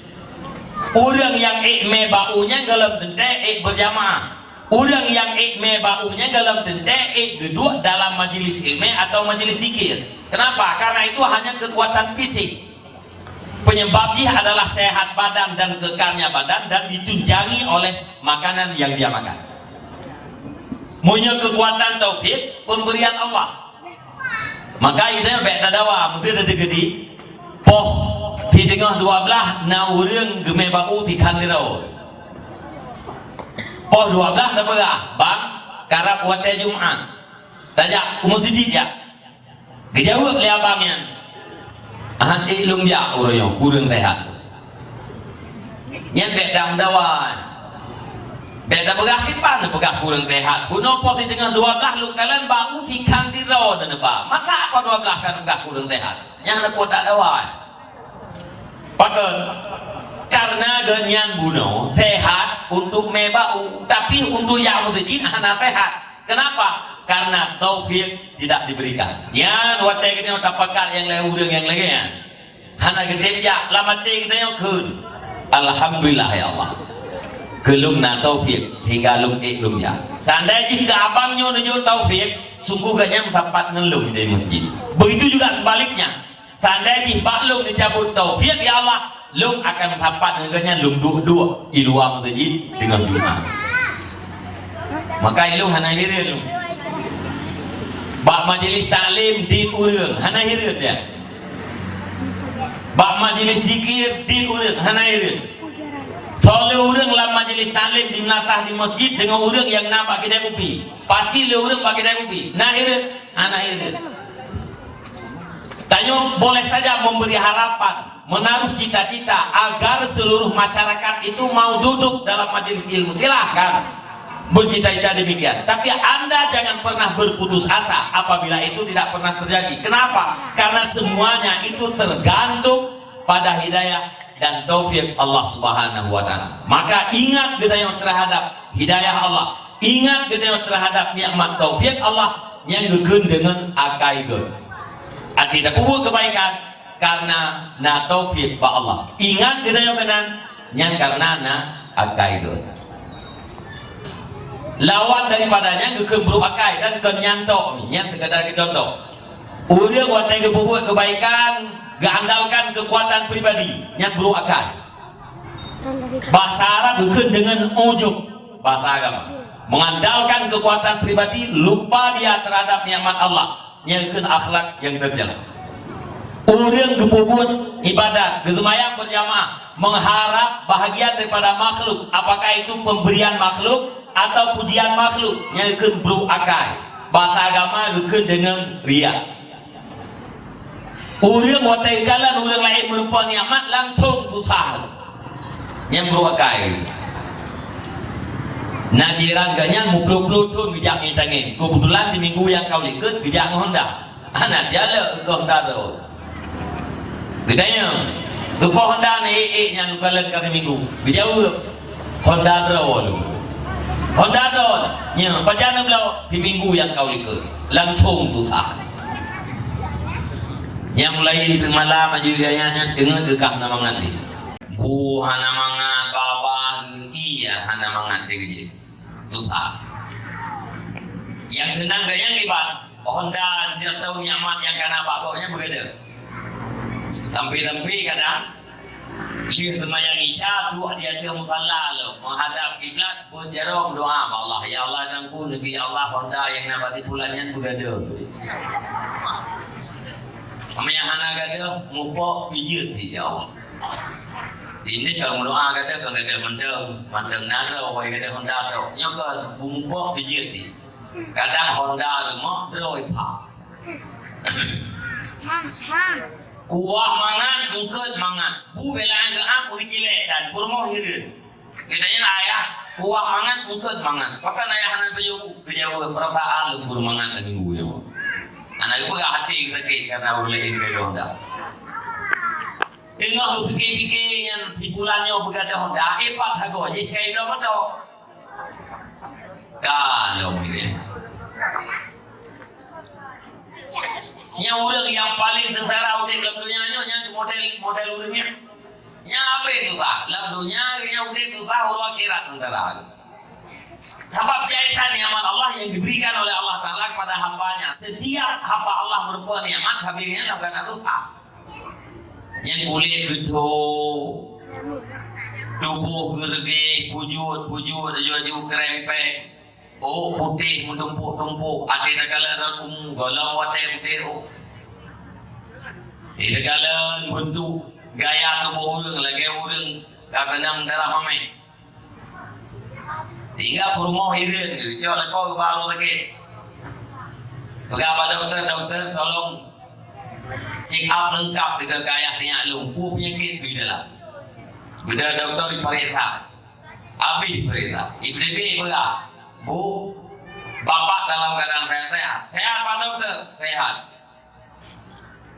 Ureuëng nyang ék mé bak u nyan gohlom teuntée ék beujamaah. Ureuëng nyang ék mé bak u nyan gohlom teuntée ék geuduek dalam majlis ilmu atau majlis zikir. Kenapa? Karena itu hanya kekuatan fisik. Penyebab jih adalah sehat badan dan kekarnya badan dan ditunjangi oleh makanan yang dia makan. Meunyoe kekuatan taufik, pemberian Allah. Maka geutanyoe bék tadawa, mungken ada gedi. Poh siteungoh dua blaih na ureuëng geumé bak u sikhan sidroe. Poh dua blaih tapeugah, "Bang, karab watée Jumat. Tajak u meuseujid jak." Geujaweueb lé abang nyan, "Ahan ék lôn jak uroe nyoe, kureueng sehat." Nyan bék tameudawa. Bék tapeugah kiban peugah kureueng sehat. Bunoe poh siteungoh dua blaih lôn kalon bak u sikhan sidroe neubah. Masa poh dua blaih ka peugah kureueng sehat? Nyan na peue tadawa. Pakon? Karena geuhnyan bunoe sehat untuk mé bak u, tapi untuk jak meuseujid hana sehat. Kenapa? Karena taufik tidak diberikan. Nyan watée geutanyoe tapakat nyang lé ureuëng nyang lagée nyan. Hana geutem jak, lam até geutanyoe kheun, "Alhamdulillah ya Allah, keu lôn na taufik sehingga lôn ék lôn jak." Seandai jih keu abang nyoe neujok taufik, sungguh geuhnyan meusapat ngon lôn di meuseujid. Begitu juga sebaliknya, seandai jih bak lôn neucabot taufik ya Allah, lôn akan meusapat ngon geuhnyan lôn duek-duek di luwa meuseujid deungon Jumat. Maka ilôn hana hireuen lôn. Bak majlis taklim dit ureuëng hana hireuen dia. Bak majlis zikir dit ureuëng hana hireuen. Soe lé ureuëng lam majlis taklim di meulasah di meuseujid deungon ureuëng nyang na bak keude kupi. Pasti lé ureuëng bak keude kupi. Na hireuen? Hana hireuen. Tanyoe boleh saja memberi harapan, menaruh cita-cita agar seluruh masyarakat itu mau duduk dalam majelis ilmu. Silahkan bercita-cita demikian. Tapi Anda jangan pernah berputus asa apabila itu tidak pernah terjadi. Kenapa? Karena semuanya itu tergantung pada hidayah dan taufik Allah Subhanahu wa Ta'ala. Maka ingat geutanyoe terhadap hidayah Allah, ingat geutanyoe terhadap nikmat taufik Allah nyang geukheun deungon akai geuh. Arti tapeubuet kebaikan karena na taufik bak Allah. Ingat geutanyoe keunan, nyan karena na akai geuh. Lawan daripada nyan geukheun brok akai dan kon nyan tok, nyan sekadar keu contoh. Ureuëng watée geupeubuet kebaikan, geuandalkan kekuatan pribadi, nyan brok akai. Bahasa Arab geukheun deungon ujub, bahasa agama. Mengandalkan kekuatan pribadi, lupa dia terhadap nikmat Allah, nyan geukheun akhlak nyang tercela. Ureuëng geupeubuet ibadat, geuseumayang berjamaah, mengharap bahagian daripada makhluk, apakah itu pemberian makhluk atau pujian makhluk, nyan geukheun brok akai. Bahasa agama geukheun deungon riya. Ureuëng watée kalon ureuëng laén meurumpok nikmat langsung susah. Nyang brok akai. Na jiran geuh nyan meuploh-ploh thon geujak ngieng tangieng. Keubeutulan di minggu nyang ka likot geujak ngon Honda. Hana jalok keu Honda droe. Geutanyong, "Keupeue Honda na ék-ék nyan kalon ka minggu?" Geujaweueb, "Honda droe lôn." "Honda droe nyan pajan neubloe?" "Siminggu nyang ka likot." Langsung susah. Nyang mulai di malam aju gaya nyan teungeut keu kah hana mangat di. Bu hana mangat, babah geu iya hana mangat di geuji. Susah. Nyang seunang gaya ngibat. Honda tidak tahu nikmat nyang kana bak gobnyan beugedeh. Sampai-sampai kadang Lheueh seumayang Isya, duek di ateueh musalla lom, menghadap kiblat, beuet jaroe meudoa bak Allah, "Ya Allah, Tuhanku, neubi Allah, Honda nyang na bak si pulan nyan beugadôh." Meunyo hana gadôh, mupok pijeut di, "Ya Allah." Indeh ka meudoa gadôh, ka gadôh mantong, mantong na droe, gadôh Honda droe. Nyoe ka beumupok pijeut di. Kadang Honda rumoh droe pha. Kuah mangat, eungkôt mangat. Bu beulaan geuh am, geucilek dan peurumoh hireuen. Geutanyoe ayah, kuah mangat, eungkôt mangat. Pakon ayah hana pajoh bu? Geujaweueb, "Peurasaan lôn peurumoh mangat lagèe bu nyoe." Hana geupeugah até sakét karena ureueng laén beugadôh Honda. Teungoh geupike-pike nyan si pulan nyoe beugadôh Honda, ipat sagoe jih ka ibloe moto. Ka lom ilèe. Nyang ureueng nyang paleng seungsara udép lam donya nyoe, nyang model, model ureueng nyan. Nyang abéh susah lam donya, nyang udép susah, uroe akhirat seungsara. Sabab jai that nikmat Allah yang diberikan oleh Allah Taala kepada hamba-Nya. Setiap hamba Allah meureumpok nikmat, habéh nyan lam keuadaan susah. Nyang kulét geutho, tuboh geureugéh, pujut-pujut, aju-aju keurempeng, ôk putéh meutumpôk-tumpôk, até takalon rot umu, gohlom watèe putéh ôk. Até takalon beuntuk gaya tuboh ureueng lagèe ureueng ka keunong darah mamèh. Tinggai peurumoh hireuen, cok lakoe bak rumoh sakét. Peugah bak dokto, "Dokto, tolong check up leungkap keu ayah nyak lôn, peue peunyakét di dalam." Beudôh dokto jipareksa. Abéh pareksa. Ipeudeuh peugah, "Bu, bapak dalam keadaan sehat-sehat." "Sehat, Pak Dokto." "Sehat."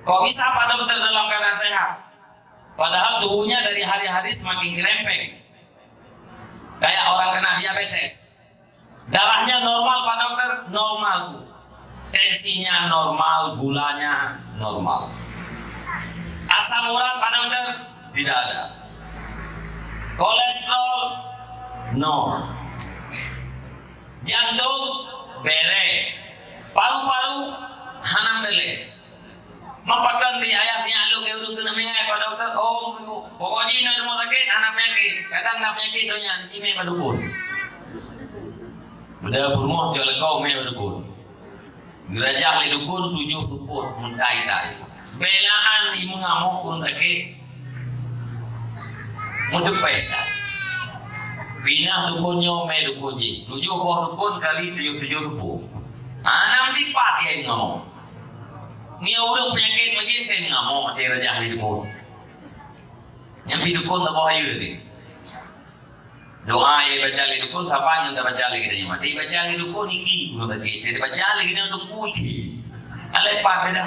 "Kok bisa Pak Dokto dalam keadaan sehat?" Padahal tubuhnya dari hari-hari semakin kerempeng. Kayak orang kena diabetes. Darahnya normal, Pak Dokter? Normal, Bu. Tensinya normal, gulanya normal. Asam urat, Pak Dokter? Tidak ada. Kolesterol? Nol. Jantung? Bere. Paru-paru? Hana meudeh. Mapakon di ayah nyak lôn keu ureueng keuneuk meuhai bak dokto? Oh, pokok jih na rumoh sakét, hana peunyakét. Kadang na peunyakét donya, neucimé bak dukon. Beudôh peurumoh cok lakoe mé bak dukon. Geurajah lé dukon tujoh seupôt meutai-tai. Beulaan imeung amoh ureueng sakét. Meuteupée that. Pinah dukon nyoe mé dukon jih. Tujoh boh dukon kali tujoh, tujoh reubôh. Hana meusipat ia ngon. Nyoe ureueng peunyakét meujeuet kan ngamok até rajah lé dukon. Nyan pi dukon saboh ayeue teuh. Doa nyang baca lé dukon saban nyang tabaca lé geutanyoe. Tabaca lé dukon ikli ureueng sakét. Tabaca lé geutanyoe teungku ikli. Alai pat beda.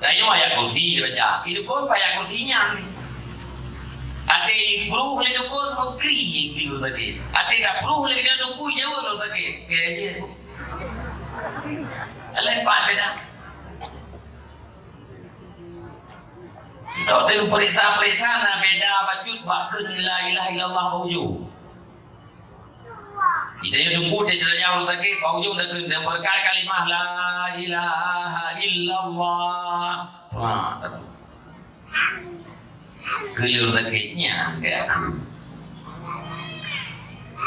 Tanyoe ayat kursi dibaca. Di dukon payah kursi nyan. Até pruh lé dukon, meukri keu ureueng sakét. Até tapruh lé dukon, jaweueb ureueng sakét. Kira je. Alah, pat beda. Tok teupeuriksa-peuriksa na beda bacut bak kheun la ilaha illallah bak ujong. Ita ya dumpu teuh teuja ureueng sakét, bak ujong takheun, dan berkat kalimah la ilaha illallah. Wah, takheun. Keu ureueng sakét nyan, kayak aku.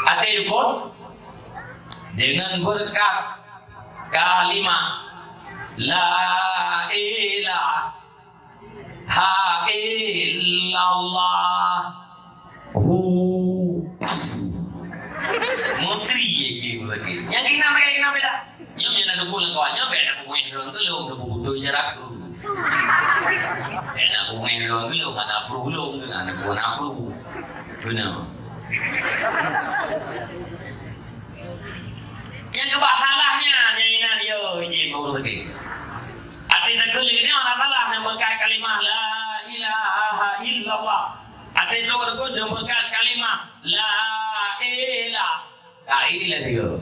Até dukon, dengan berkat kalimah la ilaha illallah. Hu. Meukri ye ke meukri. Nyang kena pakai kena beda. Nyoe nyang na teuku lam kawan nyoe beda pungéh droe geulong, teuku beutôi jarak tu. Beda pungéh droe geulong, hana pruh lom, hana pruh, hana pruh. Kena. Nyang keubah salahnya, nyang inan yo, izin baru lagi. Até takheun lé nyoe hana salah, nyang berkat kalimah la ilaha illallah. Até tu takheun nyang berkat kalimah la ilah. La ilah tiga.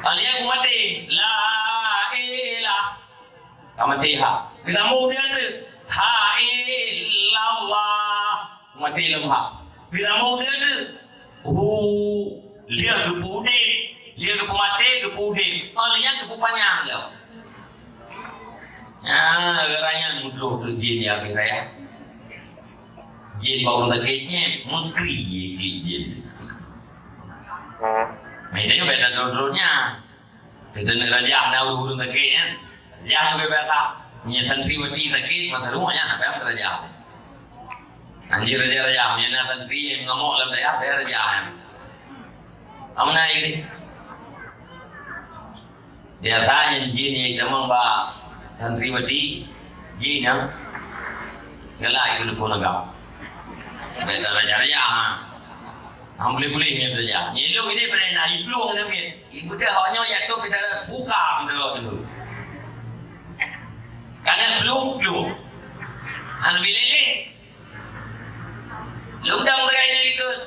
Alian ku maté, la ilah. Ka maté ha. Geusambông dia tu. Ha illallah. Maté lom ha. Geusambông dia tu. Hu. Dia geupeu udép. Dia geupeu maté, geupeu udép. Oh, lian geupeu panyang lom. Ah, geura nyan mudroh tu jin ya, Abi Raya. Jin bak ureueng sakét cék, meukri ye klik jin. Nah, itu yang beda droe-droe nyan. Keuteuneu rajah na ureueng-ureueng sakét nyan. Rajah tu keu bak. Nyan santriwati sakét masa rumoh nyan, apa yang terjadi? Anjir rajah-rajah, nyan na santri nyang ngamok lam dayah, bèk rajah nyan. Amna iri. Biasa nyan jin nyang tamong bak santriwati, jin nyan galak ikut leumpung agam. Bèk rajah-rajah, ha. Hana boleh-boleh nyan rajah. Nyan lôn ini pernah na iplueng nyan. Ibuda awak nyoe ya tu kita buka bendera dulu. Karena belum, belum. Hana bilele. Lôn dang beurai nyan likot.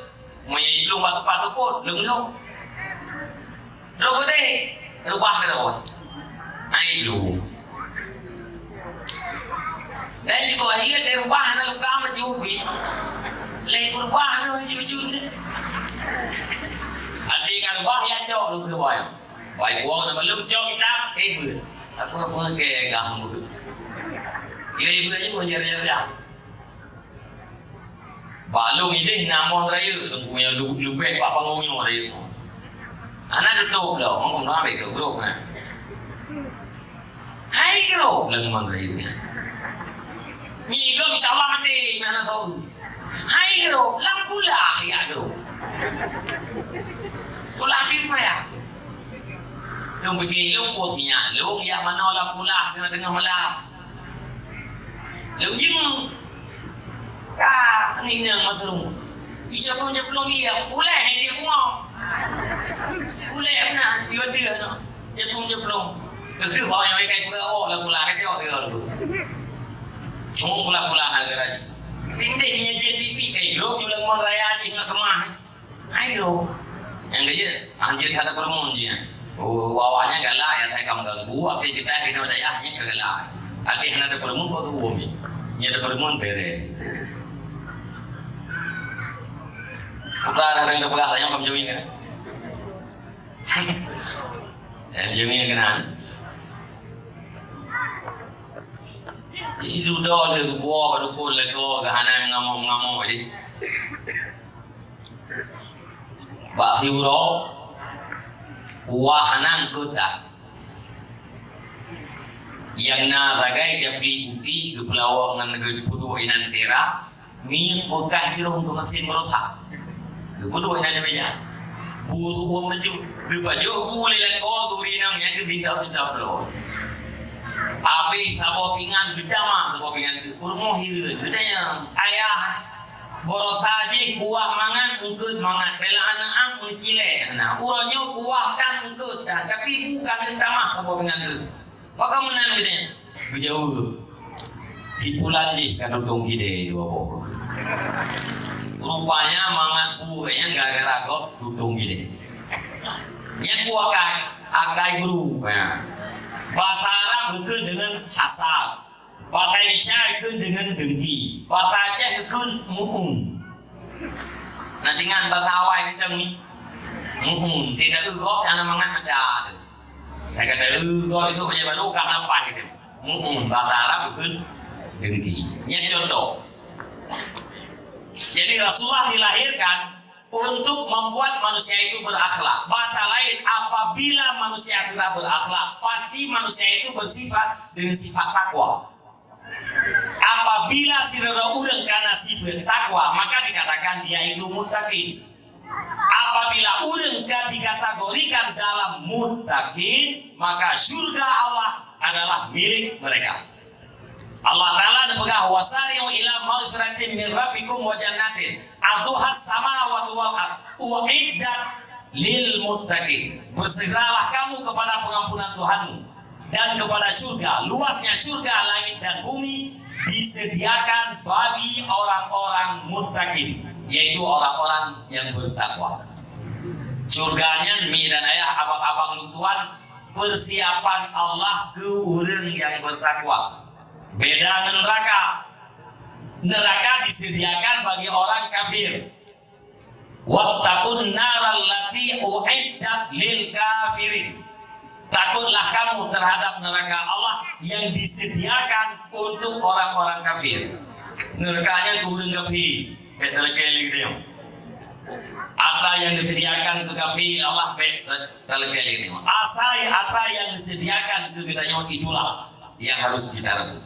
Meunyo lôn bak teumpat tu pun, lôn lôn. Droe geude, reubah keudroe. Hai lôn. Dan juga akhir dia reubah na lukam mencubit. Lai reubah na mencubit. Hati kan reubah ya cok lôn keubah. Wai buang na belum cok kitab, eh, bu. Aku apa ke gah bu. Kira ibu aja mau jari-jari. Bak lôn idéh na mon rayeuk, teungku nyang lu-, leubeh bak panggong nyoe rayeuk. Hana tutôp lom, mangkong lôn ambek grob-grob nyan. Hai grob, lôn mon rayeuk nyan. Nyi grob insya Allah maté, hana tahu. Hai grob, lam kulah ya grob. Kulah di mana? Lôn pike lôn poh nyak, lôn yak manoe lam kulah teungoh-teungoh malam. Lôn jeuet. Ka, ni nyang masrum. Icaplong-caplong iya, ulèe hai dia bungoh. Ulèe beuna, iya dia no. Caplong-caplong. Keu bawah nyang kai pura oh, lagu lah kacau dia tu. Cuma pula-pula nak gerak. Tindih nya je pipi kai lom, julang mon raya jih nak kemah. Hai tu. Nyang keu jeuet, hanjeuet that tapeurumun jih nyan. Oh, awaknyan galak ya, sai ka meuganggu, tapi kita keunoe dayah nyan ka galak. Até hana tapeurumun, kok tuwom jih. Nyan tapeurumun, bere. Putra ada yang peugah, saya paham jawab kan? Yang jawab kena. Jadi, dudoe lé geupuwoe bak dukon lakoe, geuhana meungamong-meungamong jih. Bak siuroe, kuah hana eungkôt that. Nyang na sagai capli putéh geupeulawok ngon geupeuduek inan tira, minyeuk beukah jroh keu mesin beurosak. Geupeuduek inan di meja. Bu su'uem laju. Geupajoh bu lé lakoe geuh inong nyang geusintoh-sintoh bloe. Abéh saboh pingan geutamah saboh pingan geuh. Peurumoh hireuen. Geutanyong, "Ayah, beurosa jih kuah mangat, eungkôt mangat, bela aneuk am meucilée hana. Uroe nyoe kuah tan eungkôt tan, tapi bu ka lheueh tamah saboh pingan geuh. Pakon meunan?" Geutanyong. Geujaweueb, "Si pulan jih ka tutong kidée dua boh." Rupanya mangat buet nyan gara-gara gob tutong kidée. Nyan buet akai, akai bru. Ya. Bahasa Arab geukheun deungon hasad. Bahasa Indonesia geukheun deungon dengki. Bahasa Aceh geukheun mu'un. Nah, dengan bahasa awai kita ni, mu'un. Tidak ugok, jangan mangat mata tu. Saya kata, "Eh, kau esok kerja baru, kah nampak," gitu. Mu'un, bahasa Arab bukan dengki. Ini contoh. Jadi, Rasulullah dilahirkan untuk membuat manusia itu berakhlak. Bahasa lain, apabila manusia sudah berakhlak, pasti manusia itu bersifat dengan sifat takwa. Apabila sidroe ureuëng kana sifat takwa, maka dikatakan dia itu muttaqin. Apabila ureuëng ka dikategorikan dalam muttaqin, maka syurga Allah adalah milik mereka. Allah Ta'ala neupeugah, "Wasari'u ila maghfiratin min rabbikum wa jannatin arduhas samawati wal ard uiddat lil muttaqin." Bersegeralah kamu kepada pengampunan Tuhanmu dan kepada syurga, luasnya syurga, langit dan bumi disediakan bagi orang-orang muttaqin, yaitu orang-orang yang bertakwa. Syurga nyan, mi dan ayah, abang-abang lôn tuan, persiapan Allah keu ureuëng yang bertakwa. Beda ngon neraka. Neraka disediakan bagi orang kafir. "Wattaqun naral lati uiddat lil kafirin." Takutlah kamu terhadap neraka Allah yang disediakan untuk orang-orang kafir. Neraka nyan keu ureuëng kafir, bèk talakèe lé geutanyoe. Atra yang disediakan keu kafir Allah bèk talakèe lé geutanyoe. Asai atra yang disediakan keu geutanyoe, itulah yang harus kita rebut.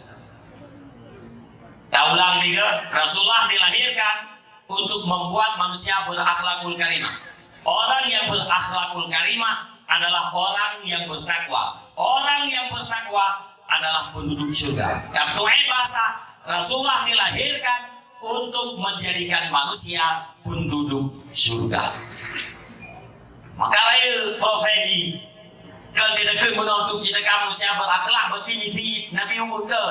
Taulang tiga, Rasulullah dilahirkan untuk membuat manusia berakhlakul karimah. Orang yang berakhlakul karimah adalah orang yang bertakwa. Orang yang bertakwa adalah penduduk syurga. Dalam bahasa, Rasulullah dilahirkan untuk menjadikan manusia penduduk syurga. Maka raya profesi, kon didekeue meunoe untuk ciptakan manusia berakhlak, berarti misi Nabi Nuh ke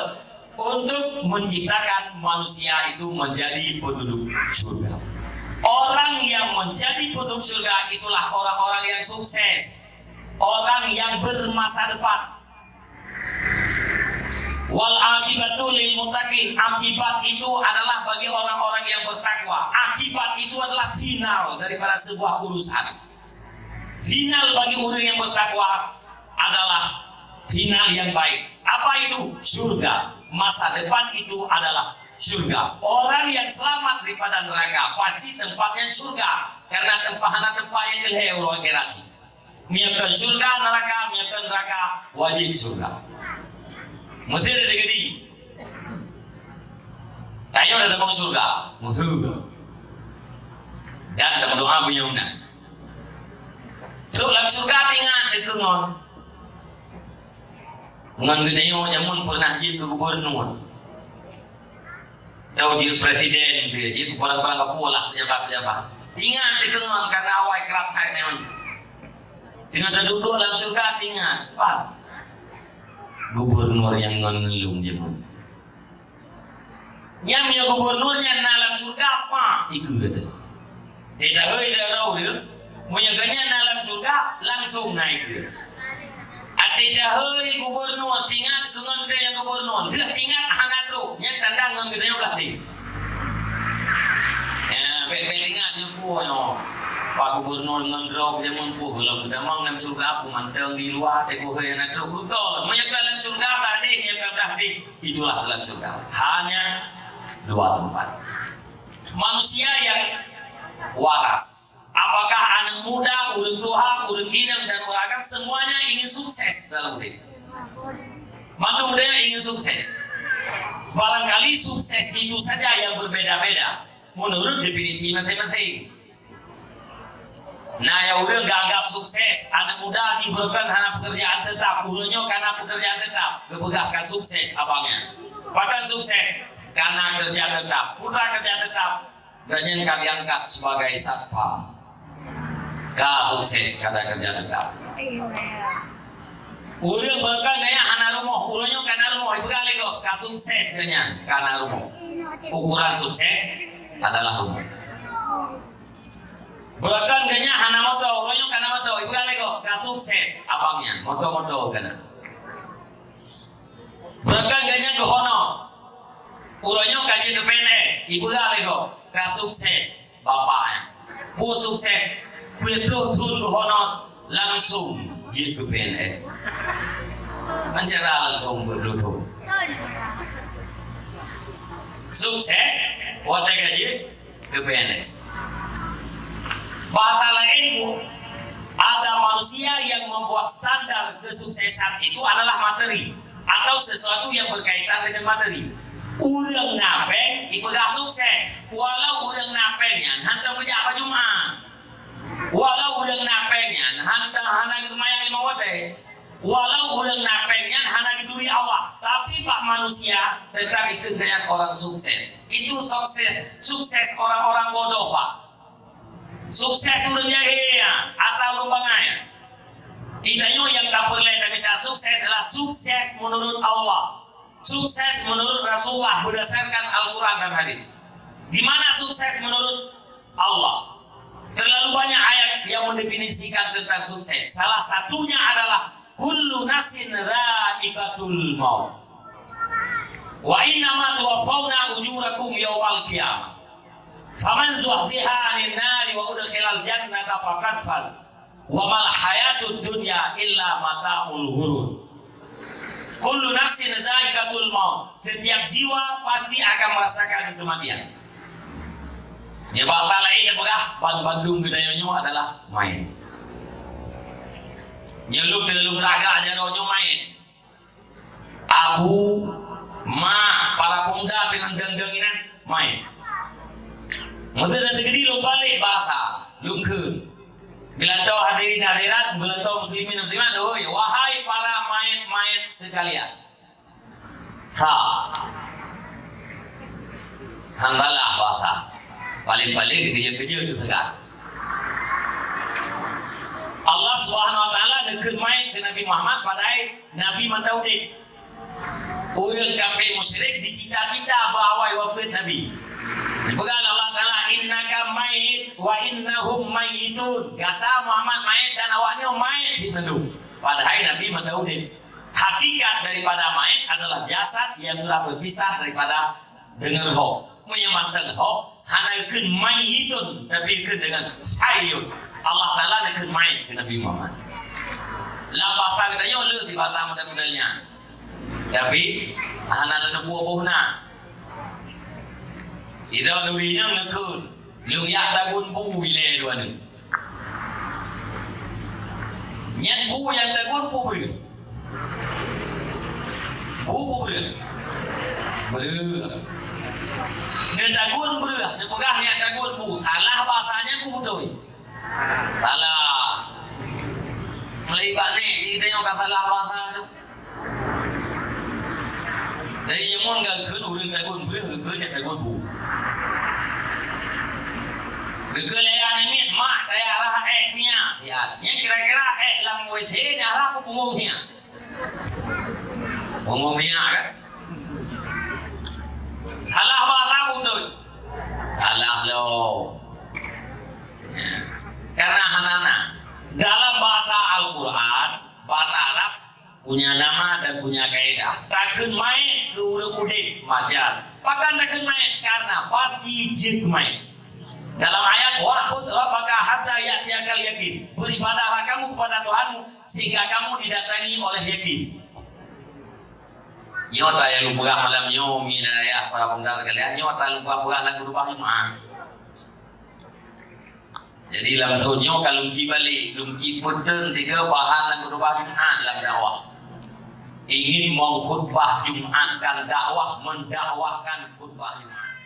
untuk menciptakan manusia itu menjadi penduduk syurga. Orang yang menjadi penduduk syurga itulah orang-orang yang sukses, orang yang bermasa depan. "Wal aqibatu lil muttaqin." Akibat itu adalah bagi orang-orang yang bertakwa. Akibat itu adalah final daripada sebuah urusan. Final bagi orang yang bertakwa adalah final yang baik. Apa itu? Syurga. Masa depan itu adalah syurga. Orang yang selamat daripada neraka pasti tempatnya syurga. Karena tempat, hana tempat yang lhèe uroe akhirat. Meunyoe kon syurga, neraka, meunyoe kon neraka, wajib syurga. Meusti ada gedi. Tanyoe dah dalam syurga, meusti. Dan dah berdoa bunyong nan. Trok lam syurga, ingat dikeue ngon. Ngon geutanyoe jameun pernah jeuet keu gubernur. Tau jeuet presiden, jeuet keu barang-barang kapue lah, pejabat-pejabat. Ingat dikeue ngon, karena awai kerap sai nyan. Teungoh taduek lam syurga, ingat, pat gubernur nyang ngon ngeulung jameun. Nyan meunyoe gubernur nyan na lam syurga, pat ikeue teuh. Teudah hôi jaroe ureueng, meunyoe gobnyan na lam syurga, langsong na ikeue. Até tahôi gubernur, ingat keu ngon keu nyang gubernur. Lheueh ingat hana trok, nyan tanda ngon geutanyoe blah deh. Ya, bèk-bèk ingat nyoe peue nyoe. Pak gubernur ngon droe jameun peue, gohlom geutamong lam syurga, peue mantong di luwa, teupeu hôi hana trok. Bukon, meunyoe ka lam syurga blah deh, meunyoe ka blah deh, itulah dalam syurga. Hanya dua tempat. Manusia yang waras. Apakah anak muda, ureueng tuha, ureueng inong dan ureueng agam, semuanya ingin sukses dalam hidup? Mandum dia ingin sukses. Barangkali sukses itu saja yang berbeda-beda menurut definisi masing-masing. Na nyang ureueng geuanggap sukses, aneuk muda jih beureukan hana peukeurjaan teutap, ureueng nyoe kana peukeurjaan teutap, geupeugah ka sukses abang nyan. Pakon sukses? Kana keureuja teutap. Peue keureuja teutap? Gobnyan ka geuangkat sibagai satpam. Ka sukses, kana keureuja teutap. Ureueng beureukan gaya hana rumoh, ureueng nyoe kana rumoh, Peugah lé gob, ka sukses geuh nyan, ka na rumoh. Ukuran sukses adalah rumoh. Beureukan geuh nyan hana moto, uroe nyoe ka na moto, ipeugah lé gob, ka sukses abang nyan, moto-moto ka na. Beureukan geuh nyan geuhonor, uroe nyoe ka jeuet keu P N S, ipeugah lé gob, ka sukses. Bapak nyan, peue sukses, peuet ploh thon geuhonor langsung jeuet keu P N S. Meucara langsung peuet ploh thon. Sukses, watèe ka jeuet keu P N S. Bahasa lain, ada manusia yang membuat standar kesuksesan itu adalah materi atau sesuatu yang berkaitan dengan materi. Ureueng na péng ipeugah sukses, walau ureueng na péng nyan hana meujak bak Jumat, walau ureueng na péng nyan hana, hana geuseumayang limong watèe, walau ureueng na péng nyan hana geuturi Allah, tapi bak manusia tetap ikheun geuh nyan orang sukses. Itu sukses, sukses orang-orang bodoh, Pak. Sukses ureueng jahé nyan, ata ureueng bangai nyan. Geutanyoe nyang tapeureulèe tamita sukses adalah sukses menurut Allah. Sukses menurut Rasulullah berdasarkan Al-Quran dan hadis. Di mana sukses menurut Allah? Terlalu banyak ayat yang mendefinisikan tentang sukses. Salah satunya adalah kullu nafsin dzaiqatul maut. Wa innama tuwaffawna ujurakum yaumal qiyamah. Faman zuhziha 'anin nari wa udkhilal jannata faqad faz. Wa mal hayatud dunya illa mata'ul ghurur. Kullu nafsin dzaiqatul maut. Setiap jiwa pasti akan merasakan kematian. Nyan bahasa laén tapeugah, ban-, bandum geutanyoe nyoe adalah mait. Nyoe lôn, lôn raga jaroe nyoe mait. Abu, ma, para pemuda pih nyang dong-dong inan, mait. Meuseu na teukeudi lôn balek bahasa, lôn kheun. Geulantoe hadirin hadirat, geulantoe muslimin muslimat, hoi, wahai para mait-mait sekalian. Sa. Hana salah bahasa. Paléng-paléng dikeujeuet-keujeuet teuh teuka. Allah Subhanahu wa Taala neukheun mait keu Nabi Muhammad padahai Nabi mantong udeb. Ureueng kafé musyrik dicita-cita bak awai wafeuet Nabi. Dipeugah lé Allah Taala, "Innaka mayyit wa innahum mayyitun." Gata Muhammad mait dan awaknyoe mait cit mandum. Padahai Nabi mantong udeb. Hakikat daripada mait adalah jasad yang sudah berpisah daripada deungon roh. Meunyoe mantong roh, hana geukheun mayyitun, tapi geukheun deungon hayyun. Allah Taala neukheun mait keu Nabi Muhammad. Lam bahasa geutanyoe le sibata model-model nyan. Tapi hana teupeu boh na. Idong duri nyan neukheun, lôn jak tagun bu ilèe dua nyoe. Nyan bu nyang tagun peue breueh? Bu peue breueh? Breueh. Nyan tagun breueh, neupeugah nyan tagun bu. Salah bahasa nyan peue beutôi? Salah. Meulai bak nèk, di tanyoe ka salah bahasa tu. Jadi, nyoe mon geukheun ureueng tagun breueh, geukheun nyan tagun bu. Geukheun lé aneuk miet, "Mak, tajak rhah èk sinyak." Ya, nyan kira-kira èk lam W C nyan rhah peue punggong sinyak? Punggong sinyak kan? Salah bak Arab beutôi. Salah lo. Karena hana na. Dalam bahasa Al-Quran, bahasa Arab, punya nama dan punya kaedah. Takheun mait keu ureueng udeb, wajar. Pakon takheun mait? Karena pasti jeuet mait. Dalam ayat, "Wa'bud rabbaka hatta ya'tiyakal yakin." Beribadahlah kamu kepada Tuhanmu sehingga kamu didatangi oleh yakin. Nyoe ta nyang lôn peugah malam nyoe, mi dan ayah, para pemuda sekalian, nyoe ta lôn peugah-peugah lam khutbah Jumat. Jadi, lam thôn nyoe ka lôn ci balek, lôn ci peuteun tiga bahan lam khutbah Jumat lam dakwah. Ingin mengkhutbah Jumatkan dakwah, mendakwahkan khutbah Jumat.